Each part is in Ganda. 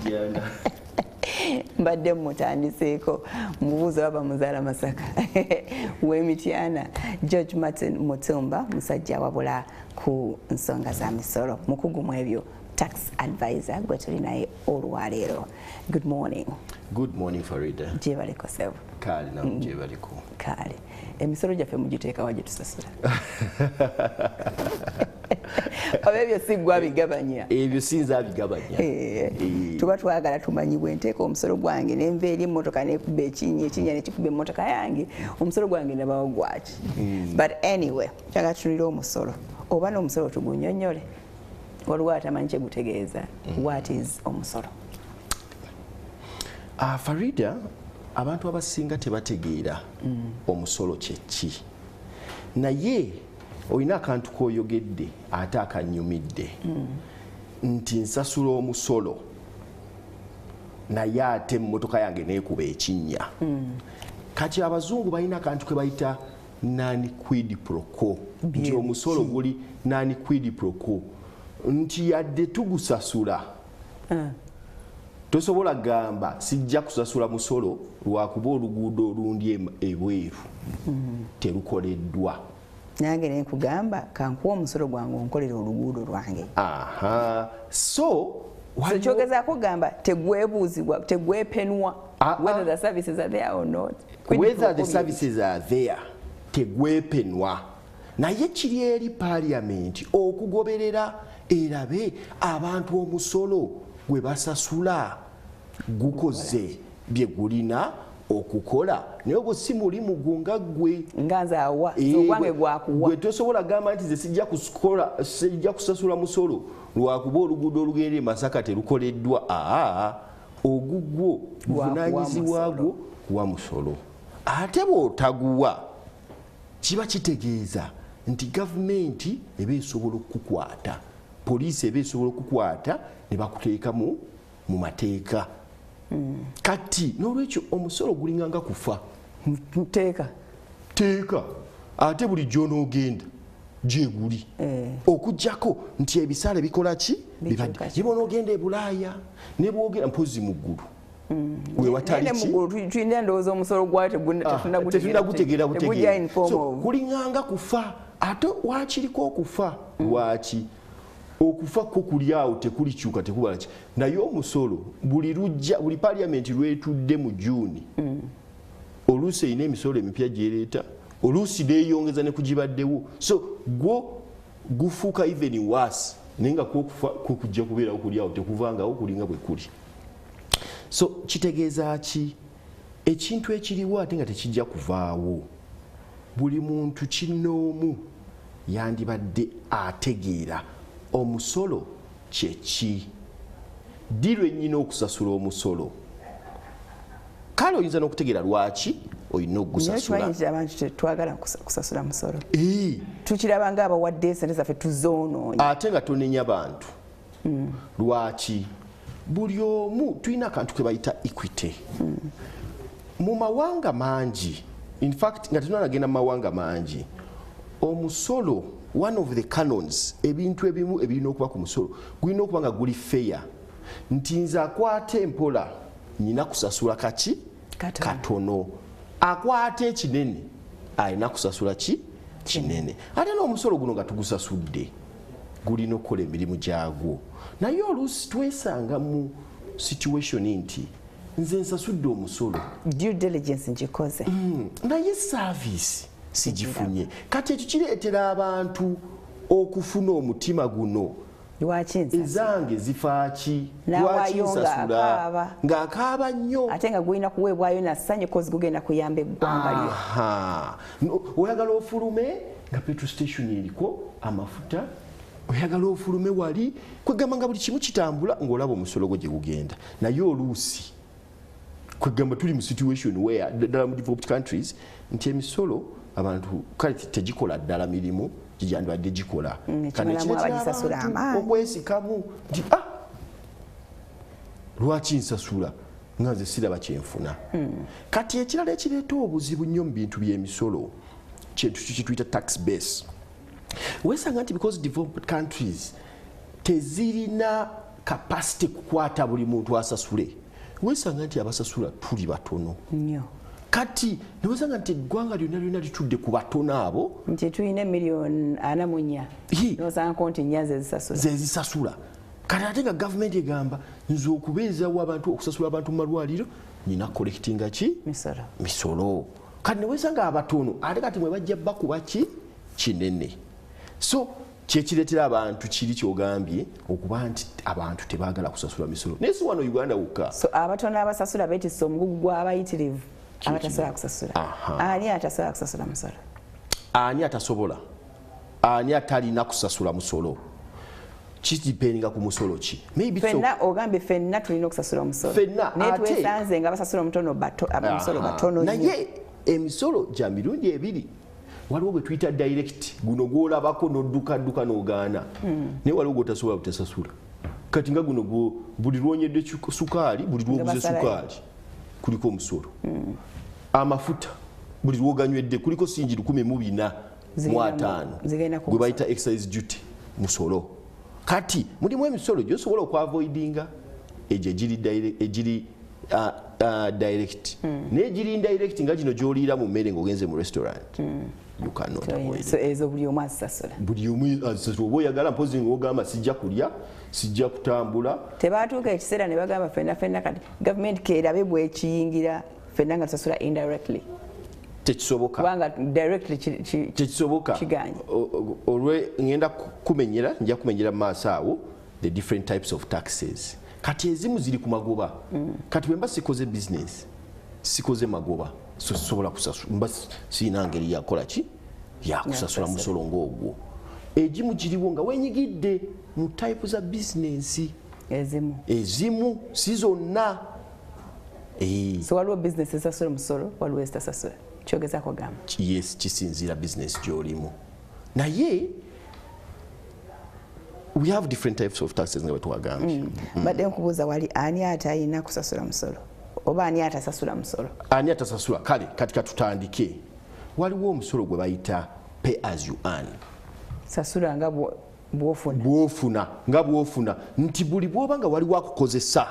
Mityana. Mbadde mutandiseeko mubuuzo baba muzaala Masaka w'Emityana. George Martin Mutumba musajja wabula ku nsonga za misolo, mukugu mu ebyo, tax advisor gwe tuli naye olwaleero. Good morning. Good morning, Farida. Gyebaleko, sebo. Kaali namu, gyebaliko. Kaale, emisolo gyaffe mugiteekawa gye tusasula, oba ebyo si gwe abigabanya? Ebyo sinza abigabanya. Tuba twagala tumanyibwe. Nteeka omusolo gwange nenva eri emmotoka nekuba ekinnya, ekinnya nekikuba emmotoka yange, omusolo gwange nabawo gwaki? But anyway, kyagala tutunulire omusolo, oba n'omusolo tugunyonyole, waliwo atamanyi kyegutegeeza. What is omusolo? Ah, Farida, abantu abasinga tebategeera omusolo kyeki, naye olina akantu k'oyogedde ate akanyumidde nti nsasula omusolo naye ate emmotoka yange neekuba ekinnya. Kati abazungu balina akantu ke bayita non quid pro quo, nti omusolo guli non quid pro quo, nti yadde tugusasula, tosobola gamba sijja kusasula musolo lwakuba oluguudo olundi ebweru terukoleddwa. Nange nenkugamba kankuwa omusolo gwange onkolera oluguudo lwange. Aha, so So kyogezaako kugamba tegwebuuzibwa, tegwepenwa Ah, ah. whether the services are there or not. Quid whether pro the quo. services are there, tegwepenwa, naye kiri eri paliamenti okugoberera erabe abantu omusolo gwe basasula gukoze bye gulina okukola, naye ogwo si mulimu gwo nga ggwe. Nga nze awa ogwange gwakuwa. Gwe tosobola gamba nti ze sijja kusasula musolo lwakuba oluguudo olugenda e Masaka terukoleddwa. Aa, ogugwo Gwakuwa buvunanyizibwa musolo. Gwo kuwa musolo, ate bw'otaguwa kiba kitegeeza nti gavumenti eba esobola okukukwata, poliisi eba esobola okukukwata ne bakuteeka mu mateeka. Kati n'olwekyo omusolo gulinganga kufa. Teeka. Teeka, ate bulijjo onoogenda gyeguli, okugjako nti ebisale bikola ki? Bikyuka. Ne bwonoogenda e Bulaaya, ne bwogenda mpozi mu ggulu wewatali Naye ki? ne muggulu tulina endowooza omusolo gwayo tetunagutegeera. tegujja Butegeera. in form So, of kulinganga kufa, ate wakiriko okufa. Lwaki okufa kwo kuli awo tekulikyuka, tekubala ki? Naye omusolo buli lujja, buli paliamenti lwetudde mu Juuni, oluusi erina emisolo emipya gyereeta, oluusi neeyongeza ne kugibaddewo, so gwo gufuuka even worse, naye nga kwokufa kwo kujja kubeerawo, kuli awo, tekuvangawo, kulinga bwe kuli. So kitegeeza ki? Ekintu ekiriwo ate nga tekijja kuvaawo, buli muntu kinoomu yandibadde ategeera omusolo kyeki, ddi lwennyina okusasula omusolo. Kale oyinza n'okutegeera lwaki olina Naye okugusasula. kimanyi nti abantu tetwagala kusasula musolo. Tukiraba nga abawadde esente zaffe tuzoonoonye. Ate nga tonenya bantu. Lwaki? Buli omu tulina akantu ke bayita equity mu mawanga mangi. In fact, nga tetunanagenda mu mawanga mangi, omusolo, one of the canons, ebintu ebimu ebirina okuba ku musolo, gulina okuba nga guli fair, nti nze akwata empola nyina kusasula kaki? Katono. Katono. Akwata ekinene alina kusasula ki? Kinene. Ate n'omusolo guno nga tugusasudde gulina okukola emirimu gyagwo, naye oluusi twesanga mu situation nti nze nsasudde omusolo, Due diligence ngikoze, naye service sigifunye. Kati ekyo kireetera abantu okufuna omutima guno: Lwaki nsasula? Ezange zifaaki? N'awaayo Lwaki nsasula? ng'akaaba. Ng'akaaba nnyo. Ate nga gulina kuweebwayo na ssanyu 'cause gugenda kuyamba eggwanga lyo. Aha. No, oyagala ofulume nga petrol station eriko amafuta, oyagala ofulume wali kwegamba nga buli kimu kitambula ng'olaba omusolo gwo gye gugenda. Naye oluusi kwegamba tuli mu situation where ddala mu developed countries nti emisolo abantu kale tegikola ddala mirimu gigyandibadde gikola. Kano Ekimalamu kireetera abagisasula abantu amaanyi. okwesikamu nti, "Ah, lwaki nsasula nga nze siraba kyenfuna?" Kati ekirala ekireeta obuzibu nnyo mu bintu by'emisolo kintu kituyita tax base. Wesanga nti because developed countries tezirina capacity kukwata buli muntu asasule. Wesanga nti abasasula tuli batono nnyo. Kati newesanga nti eggwanga lyonna lyonna litudde ku batono abo. Nti tulina 44 million, nosangako nti 4 zezisasula. Zezisasula. Kati ate nga gavumenti egamba, nze okubeezawo abantu, okusasula abantu mu malwaliro, nina collectinga ki? Misolo. Misolo. Kati newesanga abatono ate kati mwe bajja bakuba ki kinene. So kyekireetera abantu kiri kyogambye okuba nti abantu tebaagala kusasula misolo, naye si wano Uganda wokka. So abatono abasasula beetisse omugugu gw'abayitirivu abatasobola kusasula. Ani atasobola kusasula musolo? Ani atasobola? Ani atalina kusasula musolo? Kidependinga ku musolo ki. Maybe so. Fenna, ogambye fenna tulina okusasula omusolo. Ffenna, naye twesanze nga basasula omutono omusolo batono nnyo. Naye emisolo gya mirundi ebiri. Waliwo gwe tuyita direct, guno gwolabako n'oddukadduka n'ogaana, naye waliwo gwotasobola butasasula. Kati nga guno buli lwonyedde sukaali, buli lwoguze basalayo. Sukaali kuliko omusolo. Amafuta buli lwoganywedde kuliko singi 14 mu 50 Zigenda ku gwe bayita excise duty, musolo. Kati mulimu emisolo gyosobola okwavoidinga, egyo egiri egiri direct, naye egiri indirect nga gino gyoliira mu mmere ng'ogenze mu restaurant, you cannot avoid it. So ezo buli omu azisasula. Buli omu azisasula oba oyagala, mpozi ng'ogamba sijja kulya, sijja kutambula. Tebatuuka ekiseera ne bagamba fenna fenna kati gavumenti kerabe bwekiyingira fenna nga tusasula indirectly? Tekisoboka. Kubanga directly Tekisoboka. Kiganye. Olwe ngenda kumenyera, nja kumenyera mu maaso awo the different types of taxes. Kati ezimu ziri ku magoba. Kati bwe mba sikoze business, sikoze magoba, so sisobola kusasula, mba sirina ngeri yakola ki yakusasula musolo ng'ogwo. Egimu giriwo nga wenyigidde mu type za business. Ezimu. Ezimu, si zonna. So waliwo bizinesi ezisasula omusolo, waliwo ezitasasula, kyogezaako gamba? Yes, kisinziira business gy'olimu, naye we have different types of taxes nga bwe twagambye. Mbadde nkubuuza wali ani atalina kusasula musolo oba ani atasasula musolo? Ani atasasula? Kale kati katutandike. Waliwo omusolo gwe bayita pay as you earn. Sasula nga bw'ofuna. Bwofuna, nga bwofuna, nti buli bwoba nga waliwo akukozesa,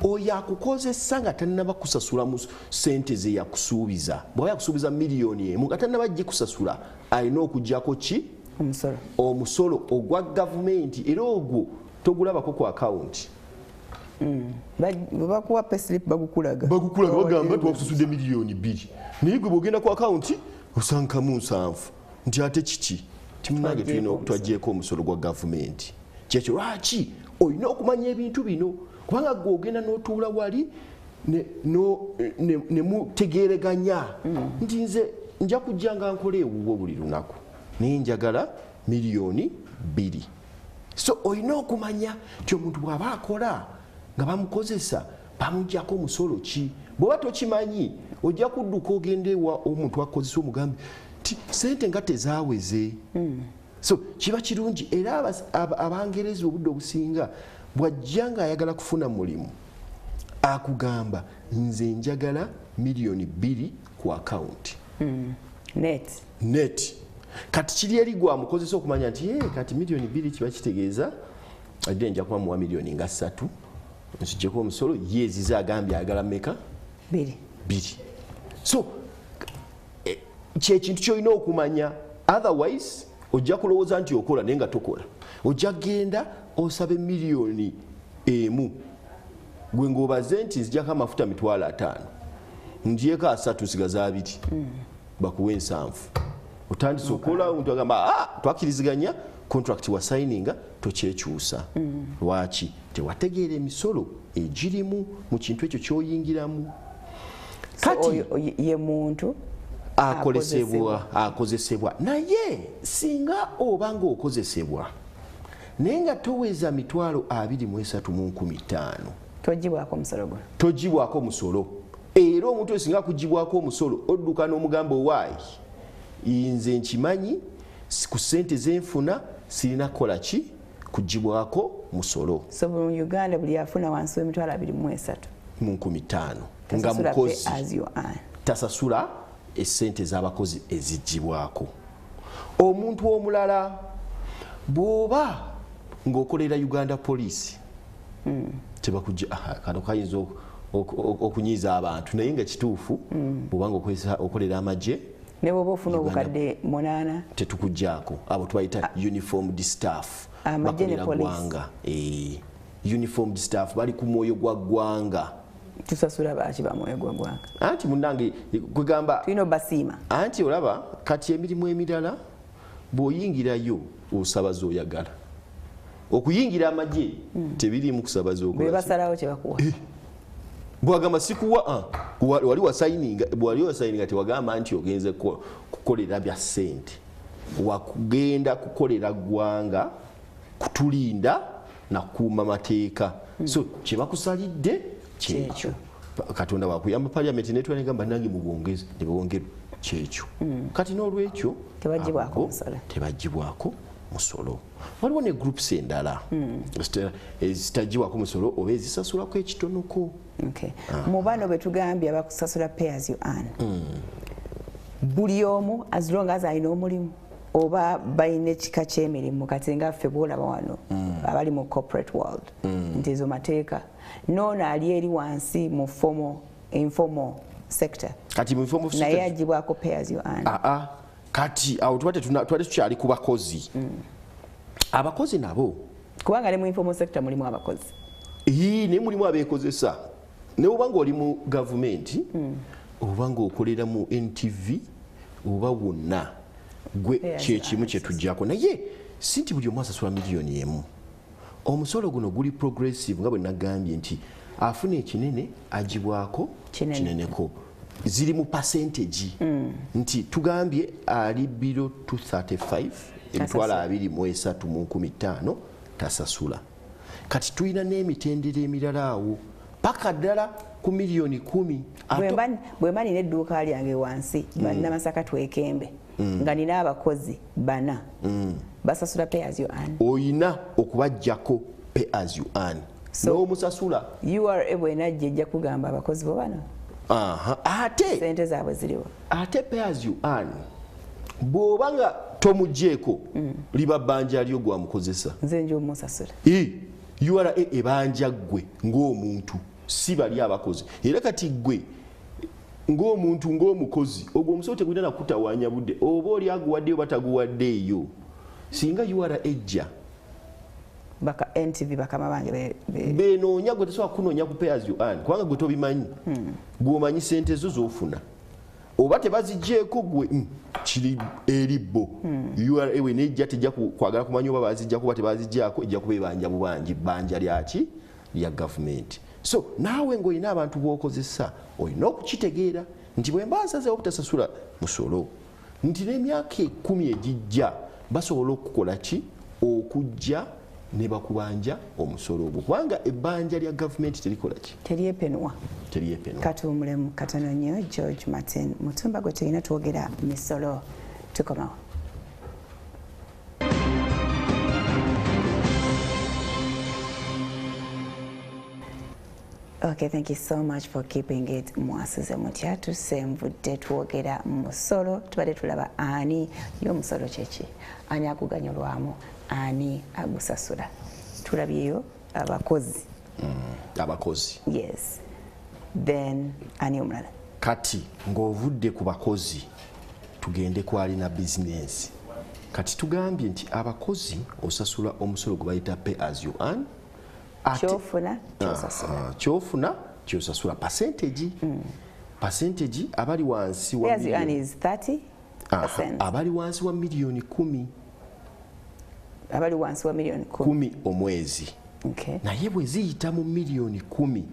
oyo akukozesa nga tannaba kusasula mu sente ze yakusuubiza, bwaba yakusuubiza 1 million nga tannaba gikusasula, alina okugyako ki? Omusolo. Omusolo ogwa gavumenti, era ogwo togulabako ku akawunti. Bwe bakuwa payslip bagukulaga. Bagukulaga, bagamba twakusasudde 2 million, naye gwe bwogenda ku akawunti osankamu 70, nti ate kiki? Timunange, tulina twagyeko omusolo gwa gavumenti. Kyekyo lwaki olina okumanya ebintu bino, kubanga gwe ogenda n'otuula wali ne mutegeereganya nti nze nja kujja nga nkola ewuwo buli lunaku, naye njagala 2 million. So olina okumanya nti omuntu bw'aba akola nga bamukozesa, bamugjako omusolo ki. Bw'oba tokimanyi, ojja kudduka ogende ewa omuntu akozesa omugambe nti sente nga tezaaweze. So kiba kirungi era abangereza obudde obusinga bw'ajja ng'ayagala kufuna mulimu, akugamba nze njagala 2 million ku akawunti. Net. Net. Kati kiri eri gwamukozesa okumanya nti, "Eh, kati 2 million kiba kitegeeza adde nja kuba muwa 3 million, nzijjeko omusolo." Ye ezize agambye ayagala mmeka? 2. 2. So kyekintu kyolina okumanya, otherwise ojja kulowooza nti okola naye nga tokola. Ojja genda osabe 1 million, gwe ng'obaze nti nzijjako amafuta 50,000, ngyeko 30, nsigaza 20, bakuwe 70. Otandise okukola, omuntu agamba, "Ah, twakkiriziganya contract wa signinga, tokyekyusa." Lwaki? Tewategeera emisolo egirimu mu kintu ekyo kyoyingiramu. Kati oyo ye muntu akolesebwa, akozesebwa. Naye singa oba ng'okozesebwa naye nga toweza 23,500, Togibwako omusolo guno. Togibwako musolo. Era omuntu oyo singa akugibwako omusolo, odduka n'omugamba, "Owaayi, nze nkimanyi ku ssente zenfuna sirina kukola ki kugibwako musolo." So mu Uganda buli afuna wansi w'23,500 mu 5,000 nga tasasula pay mukozi as you earn. Tasasula essente z'abakozi ezigibwako. Omuntu omulala, bw'oba Ng'okolera Uganda Police, tebakujja. Kano kayinza okunyiiza abantu, naye nga kituufu. Bwobanga okolera amagye, ne bwoba ofuna obukadde 8, tetukugjaako. Abo tubayita uniformed staff. Amagye ne bakolera police. Ggwanga. Uniformed staff bali ku mwoyo gwa ggwanga. Tusasula baki bamwoyo gwa ggwanga? Anti munange, kwegamba Tulina obasiima. Anti olaba kati emirimu emirala bw'oyingirayo osaba z'oyagala. Okuyingira amagye tebiriimu kusaba Bwe z'okola. basalawo kyebakuwa. Bwagamba sikuwa, wali wasayininga, bwali wasayininga tewagamba nti ogenze kukolera bya ssente, wakugenda kukolera ggwanga, kutulinda nakuuma mateeka. So kyebakusalidde kyekyo. Kyekyo. Katonda wakuyamba, parliament netwala negamba nange mubwongeze, nebwongerwa, kyekyo. Kati n'olwekyo Tebaggyibwako abo musolo. Tebaggyibwako musolo. Waliwo ne groups endala ezitaggyibwako musolo oba ezisasulako ekitonoko. Okay. Mu bano be tugambye abakusasula pay as you earn, buli omu as long as alina omulimu oba balina ekika ky'emirimu? Kati nga ffe bwolaba wano abali mu corporate world, nti ezo mateeka, noono ali eri wansi mu formal, informal sector, Kati mu informal naye sector- agibwako pay as you earn? Aa, kati awo tuba tubadde tukyali ku bakozi. Abakozi nabo, Kubanga ne mu informal sector mulimu abakozi. Ii, naye mulimu abeekozesa. Ne oba ng'oli mu gavumenti, oba ng'okolera mu NTV, oba wonna gwe, Pay as kyekimu kyetujjako. Naye si nti buli omu asasula miliyoni 1. Omusolo guno guli progressive, nga bwe nagambye nti afuna ekinene agibwako Kinene. kineneko. Ziri mu percentage, nti tugambye ali below 235, emitwalo 23 mu 500, tasasula. Kati tulina n'emitendera emirala awo paka ddala ku miliyoni 10. Bwe mba nina edduuka lyange wansi bannamasaka twekembe, nga nina abakozi bana, basasula pay as you earn? Oyina okubajjako pay as you earn n'omusasula. URA bwenajja ejja kugamba abakozi bo bano Aha, ate sente zaabwe ziriwo. Ate pay as you earn, bw'oba nga tomuggyeeko, liba bbanja lyo gwamukozesa. Nze nja omusasula. URA ebanja ggwe ng'omuntu, si bali abakozi. Era kati ggwe ng'omuntu, ng'omukozi, ogwo omusolo tegulina nakutawaanya budde, oba oli aguwaddeyo oba taguwaddeeyo. Singa URA ejja, Baka NTV bakama bange benoonya gwe, tesobola kunoonya ku pay as you earn, kubanga gwe tobimanyi. Gweomanyi sente zo zofuna oba tebaziggyeko gwe, kiri eri bo. URA wenejja tejja kwagala kumanya oba bazijjako oba tebaziggyako, ejja kuba ebanja bubanji, bbanja lyaki? Lya gavumenti. So naawe ng'olina abantu b'okozesa, olina okukitegeera nti bwe mba nsazeewo obutasasula musolo, nti n'emyaka 10 egijja basobola okukola ki? Okujja ne bakubanja omusolo ogwo, kubanga ebbanja lya gavumenti terikola ki? Teryepenwa. Teryepenwa. Katuwumulemu katono nnyo. George Martin Mutumba gwe tulina, twogera misolo. Tukomawo. Okay, thank you so much for keeping it. Mwasuze mutya? Tusenvudde twogera musolo. Tubadde tulaba ani y'omusolo kyeki, ani aguganyulwamu, ani agusasula. Tulabyeyo abakozi. Abakozi. Yes, then ani omulala? Kati ng'ovudde ku bakozi, tugende kwalina bizinensi. Kati tugambye nti abakozi osasula omusolo gwe bayita pay as you earn. Kyofuna kyosasula. Aha, kyofuna kyosasula, percentage, percentage. Abali wansi wa Pay as you earn is 30. Aha, abali wansi wa miliyoni 10. Abali wansi wa miliyoni 10. 10 omwezi. Okay. Naye bwe ziyita mu miliyoni 10,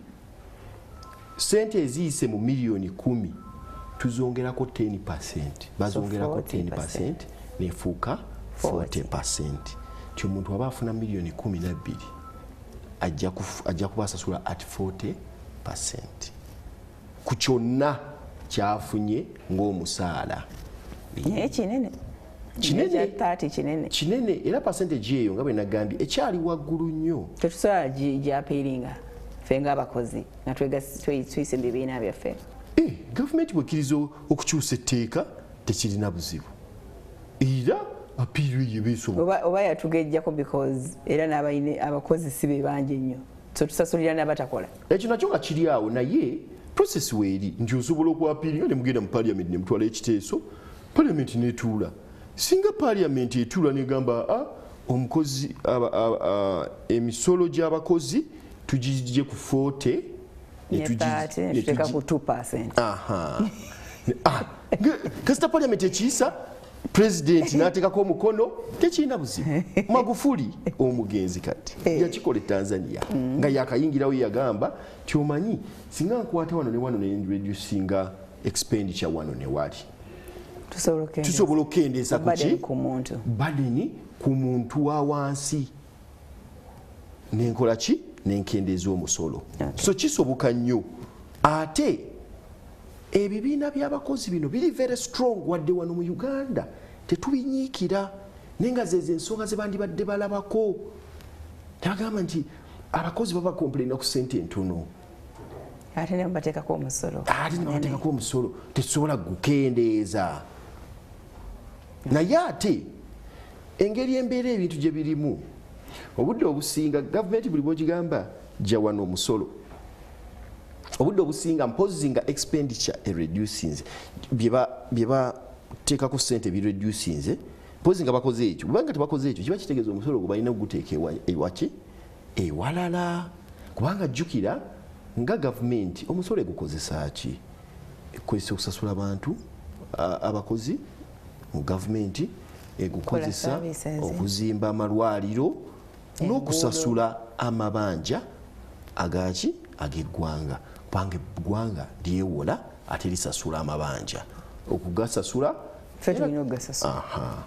sente eziyise mu miliyoni 10 tuzongerako 10, bazongerako 10, nefuuka 40. Ti omuntu aba afuna miliyoni 12 ajja kuba asasula at 40 ku kyonna kyafunye ng'omusaala. Naye kinene. Kinene. Ekya 30 kinene. Kinene, era percentage eyo nga bwe nagambye ekyali waggulu nnyo. Tetusobola gyapiiringa ffe ng'abakozi nga tuyise mu bibiina byaffe? Gavumenti bwekkiriza okukyusa etteeka, tekirina buzibu. Era Appeal eyo beesobola. Oba yatugejjako because era n'abayine abakozi si be bangi nnyo, so tusasulira n'abatakola. Ekyo nakyo nga kiri awo, naye process weeri nti osobola okuappealinga ne mugenda mu parliament ne mutwala ekiteeso, parliament netuula. Singa parliament etuula negamba, "Ah, omukozi emisolo gy'abakozi tugigye ku 40 ne 30 ne tuteeka ku 2%." Aha. Kasita parliament ekiyisa, president n'ateekako omukono, tekirina buzibu. Magufuli omugenzi kati yakikola e Tanzania nga yakayingirawo, yagamba tyomanyi singa nkwata wano ne wano ne reducinga expenditure wano ne wali, tusobola okukendeeza. Tusobola okukendeeza ku burden ki? Ku muntu. Burden ku muntu wa wansi, nenkola ki? Nenkendeeza omusolo. So kisoboka nnyo. Ate ebibiina by'abakozi bino biri very strong, wadde wano mu Uganda tetubinyiikira, naye nga zezo ensonga ze bandibadde balabako. Tebagamba nti abakozi baba complaina ku sente entono, ate ne bateekako omusolo. Ate nebateekako omusolo, tetusobola gukendeeza. Naye ate engeri embeera ebintu gye birimu, obudde obusinga gavumenti buli bwogigamba jja wano omusolo, obudde obusinga mpozi nga expenditure ereducinze, bye bateekako sente bireducinze, mpozi nga bakoze ekyo. Kubanga tebakoze ekyo, kiba kitegeeza omusolo gwe balina okuguteeka ewaki ewalala. Kubanga jjukira nga gavumenti omusolo egukozesa ki? Ekozesa okusasula abantu, abakozi mu gavumenti, egukozesa services. okuzimba amalwaliro n'okusasula amabanja agaki ag'eggwanga, kubanga eggwanga lyewola ate lisasula amabanja okugasasula. Ffe tulina okugasasula. Aha.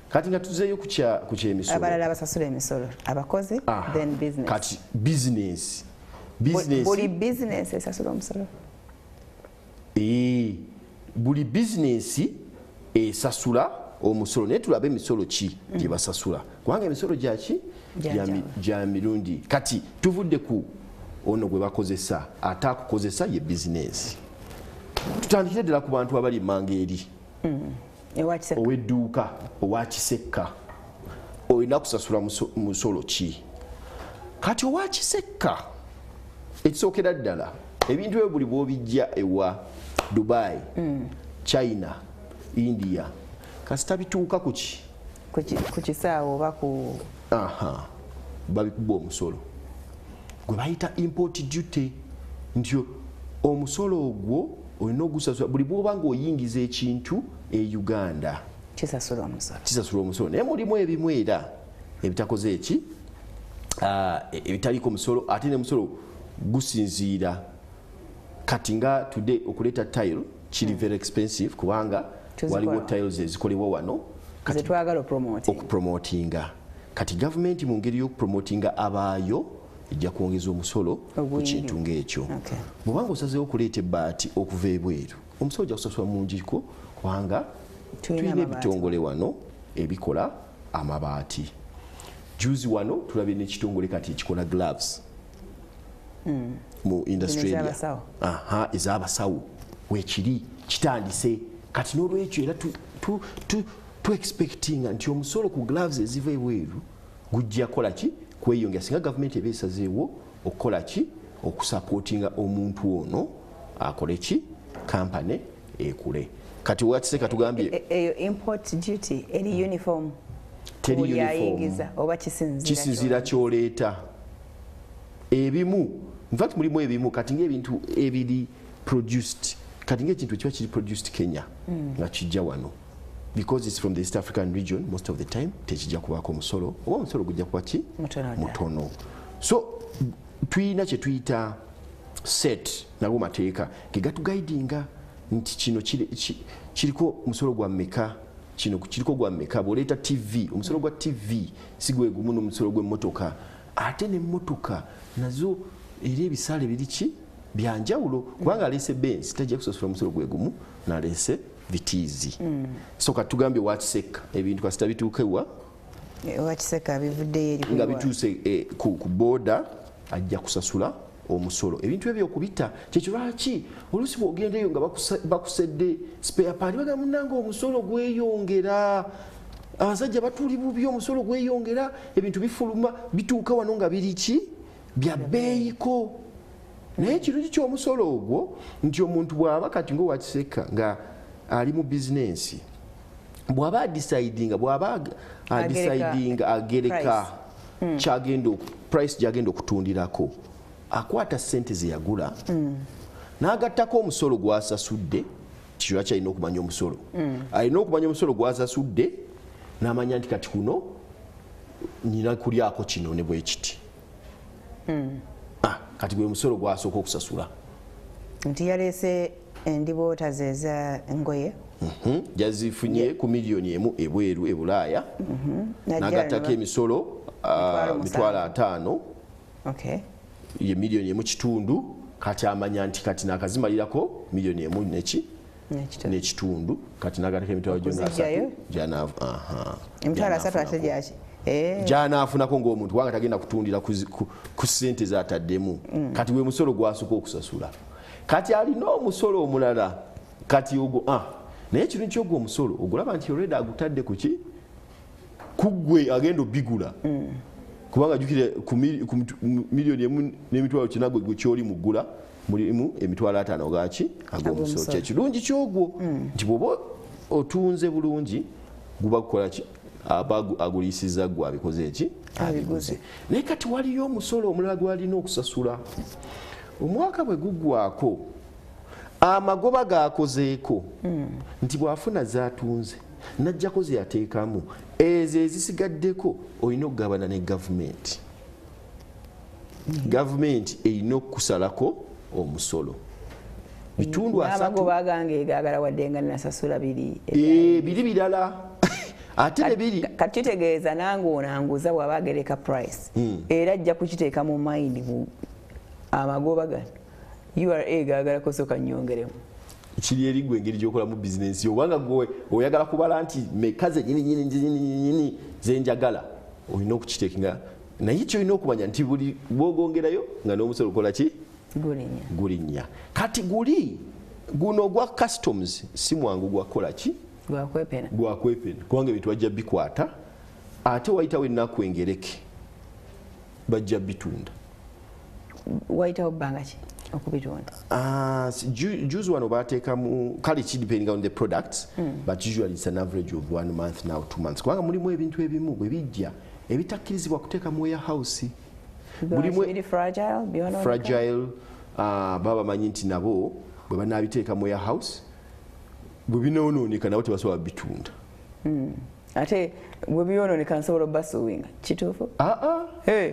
Kati nga tuzeeyo ku kyemisolo. Abalala basasula emisolo abakozi, then business. Kati business, business. Buli business esasula omusolo? Eh, buli bizinesi esasula omusolo, naye tulabe emisolo ki gye basasula, kubanga emisolo gyaki? Gya Gya mirundi. Kati tuvudde ku ono gwe bakozesa, ate akukozesa ye bizinesi. Tutandikire ddala ku bantu abali emmanga eri. Ewa Kisekka. Ow'edduuka owa Kisekka olina kusasula musolo ki? Kati owa Kisekka, ekisookera ddala, ebintu ebyo buli bw'obijja ewa Dubai, China, India, kasita bituuka ku ki? Ku kisaawe oba ku Aha, babikuba omusolo gwe bayita import duty, nti omusolo ogwo olina ogusasula buli bwoba ng'oyingiza ekintu e Uganda. Kisasula omusolo. Kisasula omusolo, naye mulimu ebimu era ebitakoze eki, ebitaliiko musolo. Ate nemusolo gusinziira. Kati nga today okuleeta tile kiri very expensive, kubanga Tuzikola. waliwo tiles ezikolebwa wano. Kati zetwagala opromote. Okupromotinga. Kati gavumenti mu ngeri y'okupromotinga abaayo ejja kwongeza omusolo ku Oguyingira. kintu ng'ekyo. Bw'obanga osazeewo okuleeta ebbaati okuva ebweru, omusolo ojja kusasula mungiko, kubanga tulina tulina amabaati. Ebitongole wano ebikola amabaati. Juzi wano tulabye n'ekitongole kati ekikola gloves mu industry Zino area. ez'abasawo. Aha, ez'abasawo wekiri kitandise kati. N'olwekyo era tu expectinga nti omusolo ku gloves eziva ebweru gujja kukola ki? Kweyongera, singa gavumenti eba esazeewo okukola ki? Okusupportinga omuntu ono akole ki? Kampane ekule. Kati wakiseka tugambye Eyo import duty eri uniform? Teri Buli uniform. ayingiza oba kisinziira? Kisinziira kyoleeta. Ebimu, infact mulimu ebimu kati ngaebintu ebiri produced, kati ngaekintu ekiba kiri produced Kenya nga kijja wano, because it's from the East African region, most of the time tekijja kubaako omusolo, oba omusolo gujja kuba ki? Mutono ddala. Mutono. So tuyina kye tuyita set, nago mateeka gegatuguidinga nti kino kiriko omusolo gwa mmeka, kino kiriko gwa mmeka. Bw'oleeta TV, omusolo gwa TV si gwe gumu n'omusolo gw'emmotoka. Ate n'emmotoka nazo era ebisale biri ki? Byanjawulo, kubanga aleese Benz tajja kusasula omusolo gwe gumu n'aleese Vitz. So katugambye wakiseka ebintu kasita bituuka ewa Wakiseka bivuddeyo eri nga bituuse ku boda, ajja kusasula omusolo ebintu ebyo okubita. Kyekyo lwaki oluusi bw'ogendaeyo nga bakusedde spare part, bagamba, "Munange, omusolo gweyongera." Abasajja batuli bubi, omusolo gweyongera, ebintu bifuluma bituuka wano nga biri ki bya bbeeyiko. Naye ekirungi ky'omusolo ogwo nti omuntu bw'aba kati ng'owakiseka nga ali mu bizinensi, bw'aba adecidinga, bw'aba adecidinga agereka kyagenda price gyagenda okutundirako, akwata ssente ze yagula n'agattako omusolo gw'asasudde. Kyo kyalina okumanya omusolo, alina okumanya omusolo gw'asasudde n'amanya nti kati kuno nyina kulyako kino ne bwe kiti. Kati gwe musolo gwasooka okusasula. Nti yaleese endiboota ze eza engoye. Yazifunye ku 1 million ebweru e Bulaaya, n'agattako emisolo 50,000, ye 1.5 million. Kati amanya nti kati nakazimalirako 1 million neki n'ekitundu, kati n'agattako emitwalo gyonna asatu. Emitwalo asatu ate gyaki? Gy'anaafunako ng'omuntu, kubanga tagenda kutundira ku ssente z'ataddemu. Kati gwe musolo gwasooka okusasula. Kati alina omusolo omulala kati ogwo, naye ekirungi kyogwo omusolo ogulaba nti already agutadde ku ki, ku ggwe agenda obigula, kubanga jjukire ku 1.8 million gwe kyoli mugula mulimu 50,000 gaki ag'omusolo. Kyekirungi kyogwo nti bw'oba otunze bulungi guba kukola ki, aba agulisiza gwe abikoze eki, abiguze. Naye kati waliyo omusolo omulala gwalina okusasula omwaka bwe guggwako, amagoba gakozeeko, nti bw'afuna zatunze najjako ze yateekamu, ezo ezisigaddeko olina okugabana ne gavumenti. Gavumenti erina okukusalako omusolo bitundu 30. N'amagoba gange gagala wadde nga nasasula biri. Biri birala ate ne biri. Kati kitegeeza nange onanguza bw'aba agereka price, era ajja kukiteeka mu mind mu amagoba gano URA gagalako, soka nnyongeremu. Kiri eri gwe engeri gyokolamu bizinensi, obanga gwe oyagala kubala nti meka zenyini nyini nyini nyini zenjagala, olina okukiteekinga. Naye kyolina okumanya nti buli bwogongerayo nga n'omusolo okola ki? Gulinnya. Gulinnya. Kati guli guno ogwa customs si mwangu gwakola ki? Gwakwepena. Gwakwepena, kubanga ebintu bajja bikwata, ate wayitawo ennaku engereke bajja bitunda. Wayitawo bbanga ki okubitunda? Juzi wano bateekamu, kale ki depending on the products, but usually it's an average of one month now, 2 months, kubanga mulimu ebintu ebimu bwe bijja ebitakkirizibwa kuteeka mu warehouse. Mulimu biri fragile, byonooneka. Fragile, baba bamanyi nti nabo bwe banaabiteeka mu warehouse bwe binoonooneka nabo tebasobola bitunda. Ate bwe byonooneka nsobola obasuwinga, kituufu? Aa. Hey.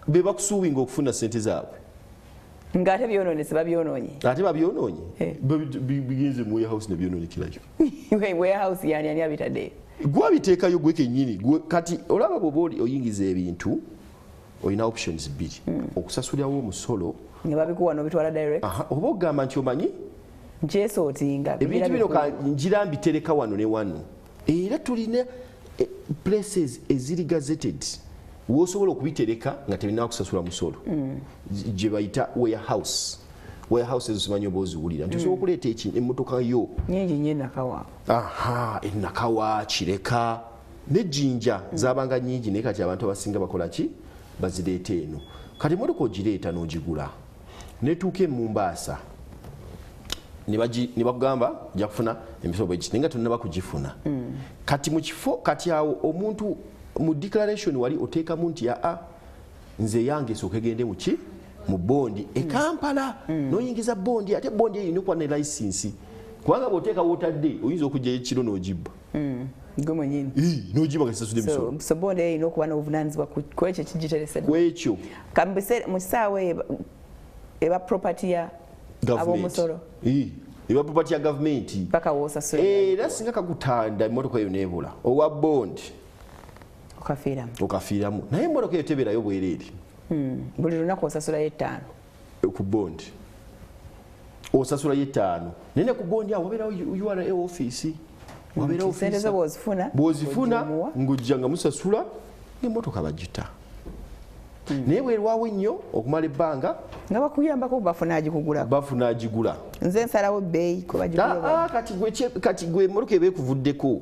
Be bakusuwinga okufuna sente zaabwe. Ng'ate byonoonese, babyonoonye. Ate babyonoonye. Eh. Bigenze mu warehouse ne byonoonekerayo. Warehouse yani ani abitaddeyo? Gwabiteekayo gwe kennyini. Kati olaba bw'oba oli oyingiza ebintu olina options bbiri: okusasulirawo omusolo nga babikuwa n'obitwala direct, aha, oba okugamba nti omanyi nkyesootinga. Ebintu bino ngira mbitereka wano ne wano, era tulina places eziri gazetted wosobola okubitereka nga tebinaba kusasula musolo, gye bayita warehouse. Warehouse ezo simanyi oba oziwulira, nti osobola okuleeta emmotoka yo. Nyingi nnyo enakawa. Aha, enakawa, Kireka nejjinja zabanga nyingi, naye kati abantu abasinga bakola ki, bazireeta eno. Kati emotoka ogireeta n'ogigula netuuka e Mumbaasa ne bakugamba ojja kufuna emisolo bwegiti, naye nga tonnaba kugifuna. Kati mu kifo kati awo omuntu mu declaration wali oteekamu nti aa, nze yange esooka egende muki, mu bondi e Kampala, n'oyingiza bondi. Ate bondi eyo erina okuba ne license, kubanga bw'oteeka wootadde oyinza okugyayo ekiro n'ogibba. Gwe mwenyini. N'ogibba nga sasudde emisolo. So bondi eyo erina okuba n'obuvunaanyizibwa ku ekyo ekigitereseddwa. Ku ekyo. Mu kisaawe eba property ya ab'omusolo. Eba property ya gavumenti. Paka woosasula. Era singa kakutanda emmotoka eyo neebula owa bondi, okafiiramu. Okafiiramu, naye emmotoka eyo tebeerayo bwereere. Buli lunaku osasulayo 5. Ku bondi osasulayo 5, naye ne ku bondi awo wabeerawo URA office, wabeerawo sente zo bw'ozifuna, bw'ozifuna, ogimuwa. Ng'ojja nga musasula ng'emmotoka bagita, naye bwerwawo ennyo okumala ebbanga, nga bakuyambako bafuna agikugulako. Bafuna agigula. Nze nsalawo bbeeyi kwe bagigula. Ah, kati gwe emmotoka eba ekuvuddeko.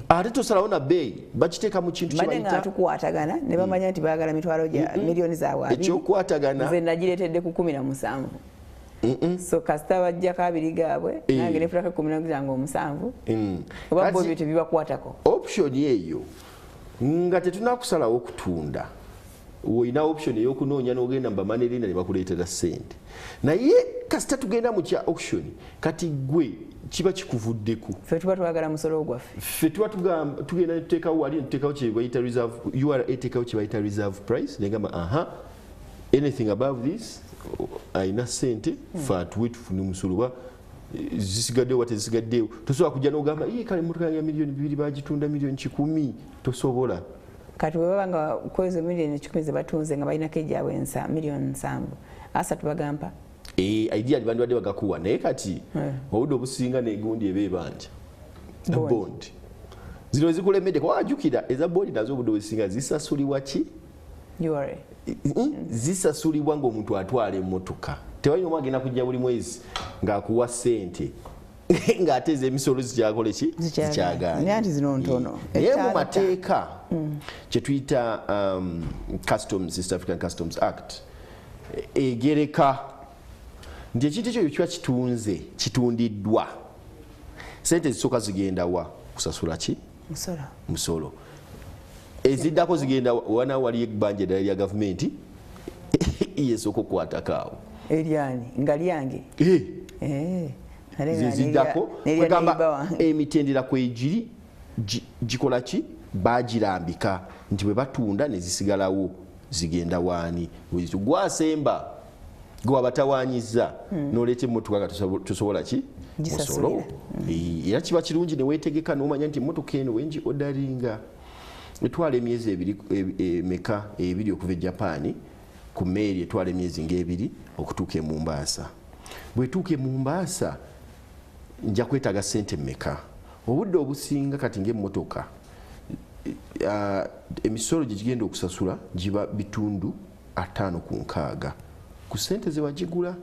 Ate tosalawo na bbeeyi, bakiteeka mu kintu Mbadde nga kyebayita tukwatagana ne bamanya nti baagala mitwalo gya miliyoni zaabwe 20. Ekyokukwatagana. Nze nagireetedde ku 17, so kasita bajjako 20 gaabwe, nange nefulako 17 oba bo Kati ebyo tebibakwatako. Option eyo nga tetunakusalawo okutunda, olina option ey'okunoonya n'ogenda mu ba money lender ne bakuleetera ssente, naye kasita tugenda mu kya auction, kati gwe kiba kikuvuddeko. Ffe tuba twagala musolo gwaffe. Ffe tuba tugamba tugenda netuteekawo wali, netuteekawo kye bayita reserve, URA eteekawo kye bayita reserve price, negamba, aha, anything above this ayina ssente, fe atuwe tufune omusolo, oba zisigaddewo oba tezisigaddewo. Tosobola kujja n'ogamba, iye kale emmotoka yange ya miliyoni 2 bagitunda miliyoni 100, tosobola. Kati bwe baba nga kwezo miliyoni 100 ze batunze nga balinako egyabwe miliyoni 70, 30 bagampa? Ideally bandibadde bagakuwa, naye kati obudde obusinga negundi eba ebanja. Bond. Bond zino ezikulemedde, kuba wajjukira eza bond nazo obudde obusinga zisasulibwa ki? URA. Zisasulibwa ng'omuntu atwala emmotoka. Tewalina omu agenda kujja buli mwezi ng'akuwa ssente ng'ate ez'emisolo zikyakole ki? Zikyagaanye. Naye anti zino ntono. Naye mu Ekyalo mateeka kye tuyita Customs, East African Customs Act, egereka nti ekintu ekyo kiba kitunze, kitundiddwa, sente zisooka zigenda wa? Kusasula ki? Musolo. Musolo. Eziddako zigenda wana? Waliyo ebbanja eddala lya gavumenti yesooka okukwatako awo. Eryani? Nga lyange? Eh, Ate nga ze ziddako. nerya Kwegamba neighbor wange. Emitendera kwegiri gikola ki? Bagirambika nti bwe batunda ne zisigalawo zigenda waani? Gwasemba gwe wabatawanyiza noleeta emmotoka nga tosobola ki? Gisasulira. Musolo. Era kiba kirungi neweetegeka nomanya nti emmotoka eno wengi odaringa etwala emyezi 2, emeka, 2 okuva e Japan ku meeri, etwala emyezi nga 2 okutuuka e Mumbaasa. Bwetuuka e Mumbaasa nja kwetaaga sente mmeka? Obudde obusinga kati ngaemmotoka emisolo gye gigenda okusasula giba 50% ku sente ze wagigula,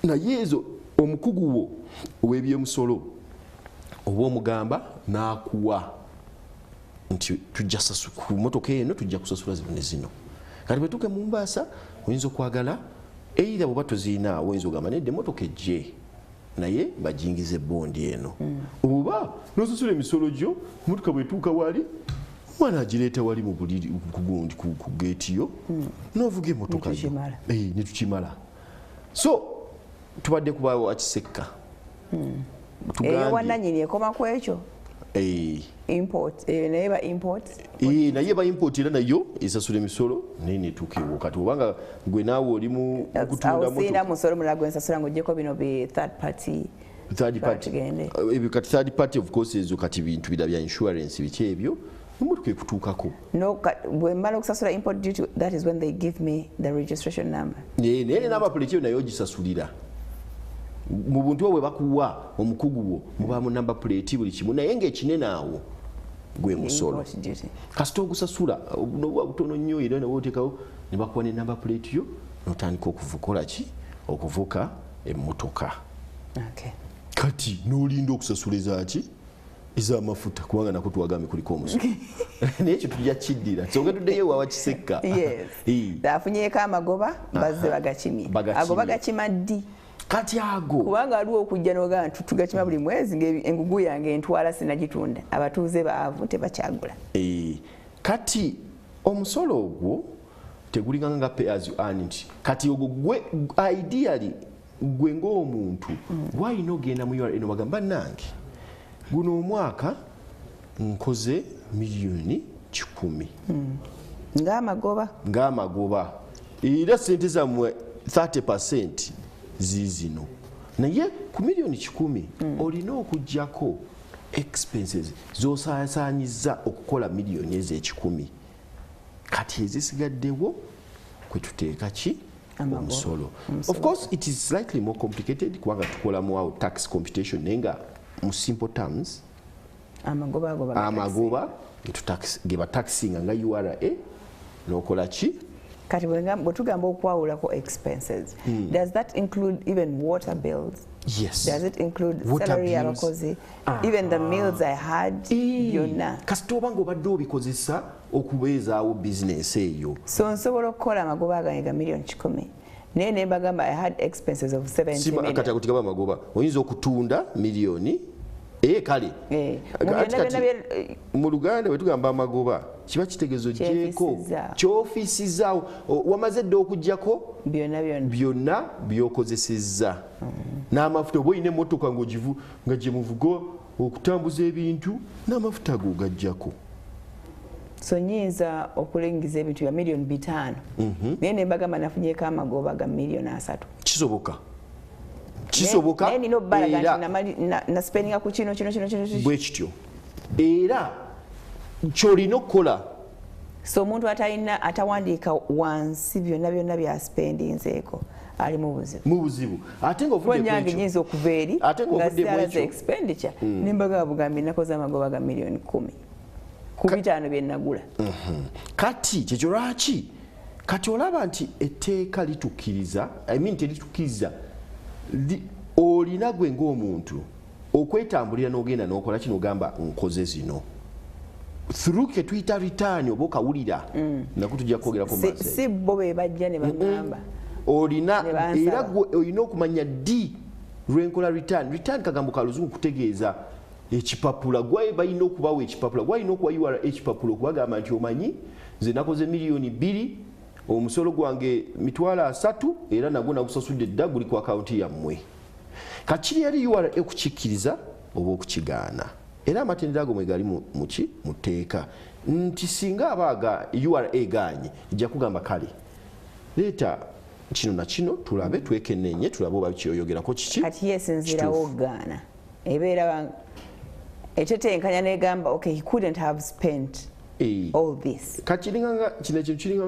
naye ezo omukugu wo ow'ebyemusolo oba omugamba n'akuwa nti tujja ku motoka eno tujja kusasula zino ne zino. Kati bwetuuka e Mumbaasa oyinza okwagala either bwoba toziinaawo, oyinza ogamba nedda, emotoka ejje naye bajingize bondi eno, oba nosasula emisolo gyo, emotoka bwetuuka wali omwana agireeta wali mu buliri ku gundi ku geeti yo n'ovuga emotoka yo. Netukimala. Netukimala. So tubadde kubaawo akisekka. Eyo wannannyini ekoma ku ekyo? Import, naye ba import. Naye ba import era nayo esasula emisolo naye netuuka ewo. Kati obanga gwe naawe oli mu kutunda Awo sirina motoka musolo mulala gwe nsasula ng'oggyeko bino bi third party. Third party. Tugende. Ebyo kati third party, of course, ezo kati bintu bira bya insurance, biki ebyo, emotoka ekutuukako. No, bwe mmala okusasula import duty, that is when they give me the registration number. Naye number plate yo nayo ogisasulira mu buntu bwe bakuwa omukugu wo, mubaamu number plate, buli kimu, naye ng'ekinene awo gwe musolo. Import duty. Kasita ogusasula nobuba butono nnyo, era nawe oteekawo ne bakuwa ne number plate yo notandika okuvukola ki? Okuvuka emmotoka. Kati n'olinda okusasula ezaki? Ez'amafuta, kubanga nako twagambye kuliko omusolo, naye ekyo tujja kiddira soke tuddeyo ewawa Kisekka. Yes. Afunyeeko amagoba, bazze bagakimye. Bagakimye. Ago bagakima ddi? Kati ago Kubanga waliwo okujja n'ogamba nti tugakima buli mwezi ng'engugu yange entwala sinagitunda, abatuuze baavu tebakyagula. Kati omusolo ogwo tegulinganga nga pay as you earn, nti kati ogwo gwe ideally gwe ng'omuntu gwalina ogenda mu URA nobagamba, bannange, guno omwaka nkoze miliyoni 100 Ng'amagoba. Ng'amagoba, era sente zammwe 30 ziizino, naye ku miliyoni 100 olina okugjako expenses z'osaasaanyiza okukola miliyoni ezo 100. Kati ezisigaddewo kwe tuteeka ki? Amagoba. Omusolo. Of course it is slightly more complicated kubanga tukolamu awo tax computation, naye nga mu simple terms Amagoba ago bagataxi. Amagoba ge bataxinga nga URA n'okola ki? Kati bwe tugamba okwawulako expenses, does that include even water bills? Yes. Does it include water salary bills? Y'abakozi, even the meals I had, byonna? Kasita oba nga obadde obikozesa okubeezaawo bizinesi eyo. So nsobola okukola amagoba gange ga 100,000,000, naye ne mbagamba I had expenses of 70 Sima million. Kati ako tigaba magoba, oyinza okutunda miliyoni, kale. Mu Kati byonna kati byonna mu Luganda bwe tugamba amagoba kiba kitegeeza ogyeko Kyefisizaawo. kyofisizaawo. Wamaze dda okugyako byonna byonna byonna by'okozesezza n'amafuta, oba olina emmotoka nga gye muvuga okutambuza ebintu, n'amafuta ago ogaggyako. So nyinza okulingiza ebintu bya 500,000, naye ne mbagamba nafunyeko amagoba ga 30,000,000. Kisoboka, kisoboka. Naye nina obbalaga Era nti naspendinga ku kino, kino, kino, kino, kino. Bwe kityo, era kyolina okukola. So omuntu atalina, atawandiika wansi byonna byonna byaspendinzeeko ali mu buzibu. Mu buzibu, ate nga Kuba ovudde ku nyange ekyo nyinza okuva eri Ate nga ng'ovudde mu siraze ekyo. expenditure, ne mbagamba bugambi nakoze amagoba ga 10,000,000 ku 5 bye nagula. Kati kyekyo lwaki kati olaba nti etteeka litukkiriza, I mean teritukkiriza, olina gwe ng'omuntu okwetambulira n'ogenda n'okola kino, ogamba nkoze zino through ke tuyita return, oba okawulira nako tujja kwogerako mu maaso. Si bo be bajja ne bagamba Olina ne bansaba. Era gwe olina okumanya ddi lwenkola return. Return kagambo ka Luzungu kutegeeza ekipapula. Gwaye balina okubawa ekipapula, gwalina okuwa URA ekipapula okubagamba nti omanyi nze nakoze 2,000,000, omusolo gwange 30,000, era nagwo nagusasudde dda, guli ku akawunti yammwe. Kakiri eri URA okukikkiriza oba okukigaana, era amatendera ago mwe gali muki mu tteeka nti singa aba URA egaanye, ejja kugamba kale leeta kino na kino tulabe, twekeneenye, tulabe oba kyoyogerako kiki. Kati yesinziirawo Kituufu. Gaana ebeera etetenkanya negamba okay, he couldn't have spent all this. Kakiringanga kino ekintu kiringa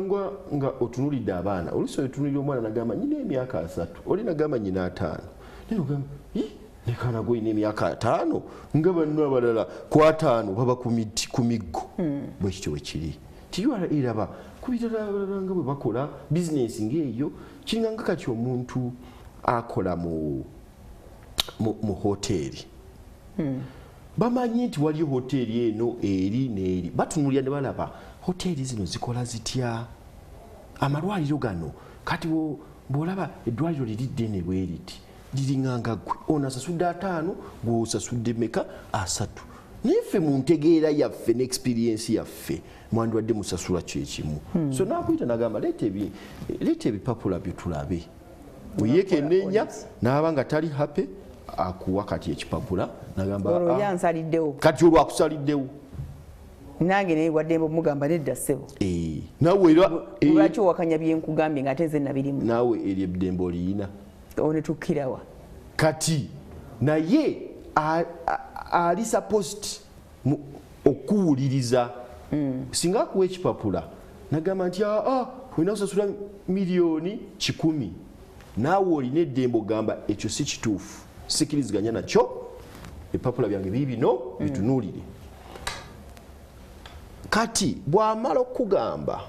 nga otunulidde abaana, oluusi otunulira omwana nagamba nyina emyaka 30, oli nagamba nyina 50, naye ogamba, "Ii, nekaana gwe olina emyaka 50 nga banno abalala ku 50 baba ku miti, ku miggo." Bwe kityo bwe kiri ti URA eraba ku birala abalala nga bwe bakola bizinesi ng'eyo. Kiringa nga kati omuntu akola mu hoteeri, bamanyi nti waliyo hoteeri eno eri n'eri, batunulira ne balaba hoteeri zino zikola zitya, amalwaliro gano. Kati bw'olaba eddwaliro liri ddene bwe riti, liringanga ggwe ono asasudde 50, gw'osasudde meka? 30. Naye ffe mu ntegeera yaffe ne experience yaffe mwandibadde musasula kyekimu. So nakuyita nagamba leeta ebipapula byo tulabe, weyekenneenya, n'aba nga tali happy, akuwa kati ekipapula nagamba, Olwo "Ah, yansaliddewo. Kati olwo akusaliddewo. Nange naye wadde mugamba nedda ssebo. Naawe era Lwaki owakanya byenkugambye nga ate nze nabirimu? Naawe eryo eddembe oliyina. Onetukkirawa? Kati naye ali supposed okuwuliriza. Singa akuwa ekipapula nagamba nti aa olina kusasula 100,000,000, naawe olina eddembe ogamba ekyo si kituufu, sikiriziganya nakyo, ebipapula byange biibino, bitunuulire. Kati bw'amala okugamba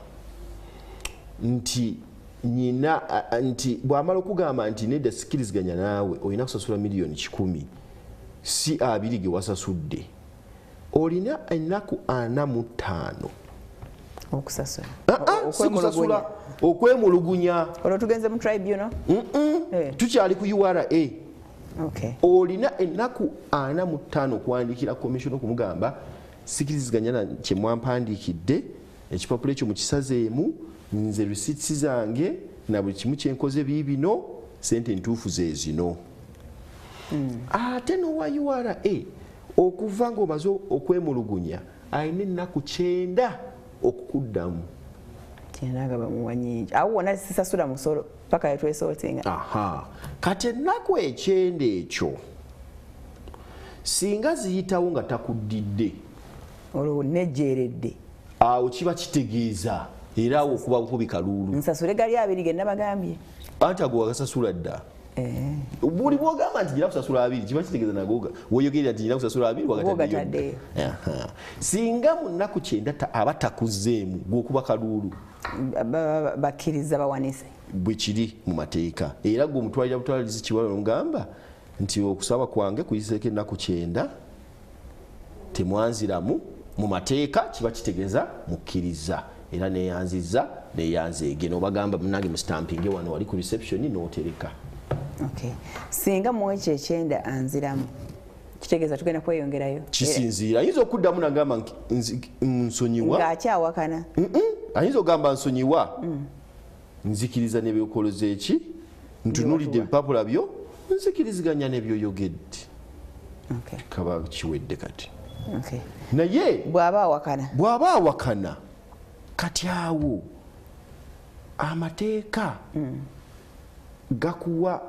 nti nyina nti bw'amala okugamba nti nedda sikiriziganya naawe, olina kusasula 100,000,000 si 20 ge wasasudde, olina ennaku 45 okusasula. Si kusasula, okwemulugunya. Olwo tugenze mu tribunal? Tukyali ku URA. Olina ennaku 45 okuwandiikira commission okumugamba sikiriziganya na kye mwampandiikidde, ekipapula ekyo mukisazeemu, nze receipts zange na buli kimu kyenkoze biibino, sente ntuufu ze zino. Ate n'owa URA okuva ng'omaze okwemulugunya alina ennaku 90 okukuddamu. 90 nga bamuwa nnyingi, awo wonna sisasula musolo paka yetwesootinga. Aha, kati ennaku 90 ekyo singa ziyitawo nga takuddidde, olwo nejjeeredde. Awo kiba kitegeeza era awo okuba bukubi kaluulu. Nsasule gali 20 ge nabagambye. Anti ago wagasasula dda. Buli bwogamba nti nina kusasula 2 kiba kitegeeza nagoga woyogerera nti nina kusasula 2 wagataddeyo. Singa mu nnaku 90 aba takuzzeemu gw'okuba kaluulu bakkiriza bawanise bwe kiri mu mateeka. Era gwe omutwalira butwalizi kiwala omugamba nti okusaba kwange kuyiseeko ennaku 90 temwanziramu mu mateeka kiba kitegeeza mukkiriza era neyanziza neyanzeege n'obagamba munnange musitampinge wano wali ku reception n'otereka. Okay. Singa mu ekyo 90 anziramu kitegeeza tugenda kweyongerayo. Kisinziira ayinza okuddamu nagamba nsonyiwa ng'akyawakana. Ayinza okugamba nsonyiwa nzikiriza n'ebyokoloza eki ntunuulidde ebipapula byo nzikiriziganya n'ebyoyogedde. Okay. Kaba kiwedde kati. Okay. Naye bw'aba awakana kati awo amateeka gakuwa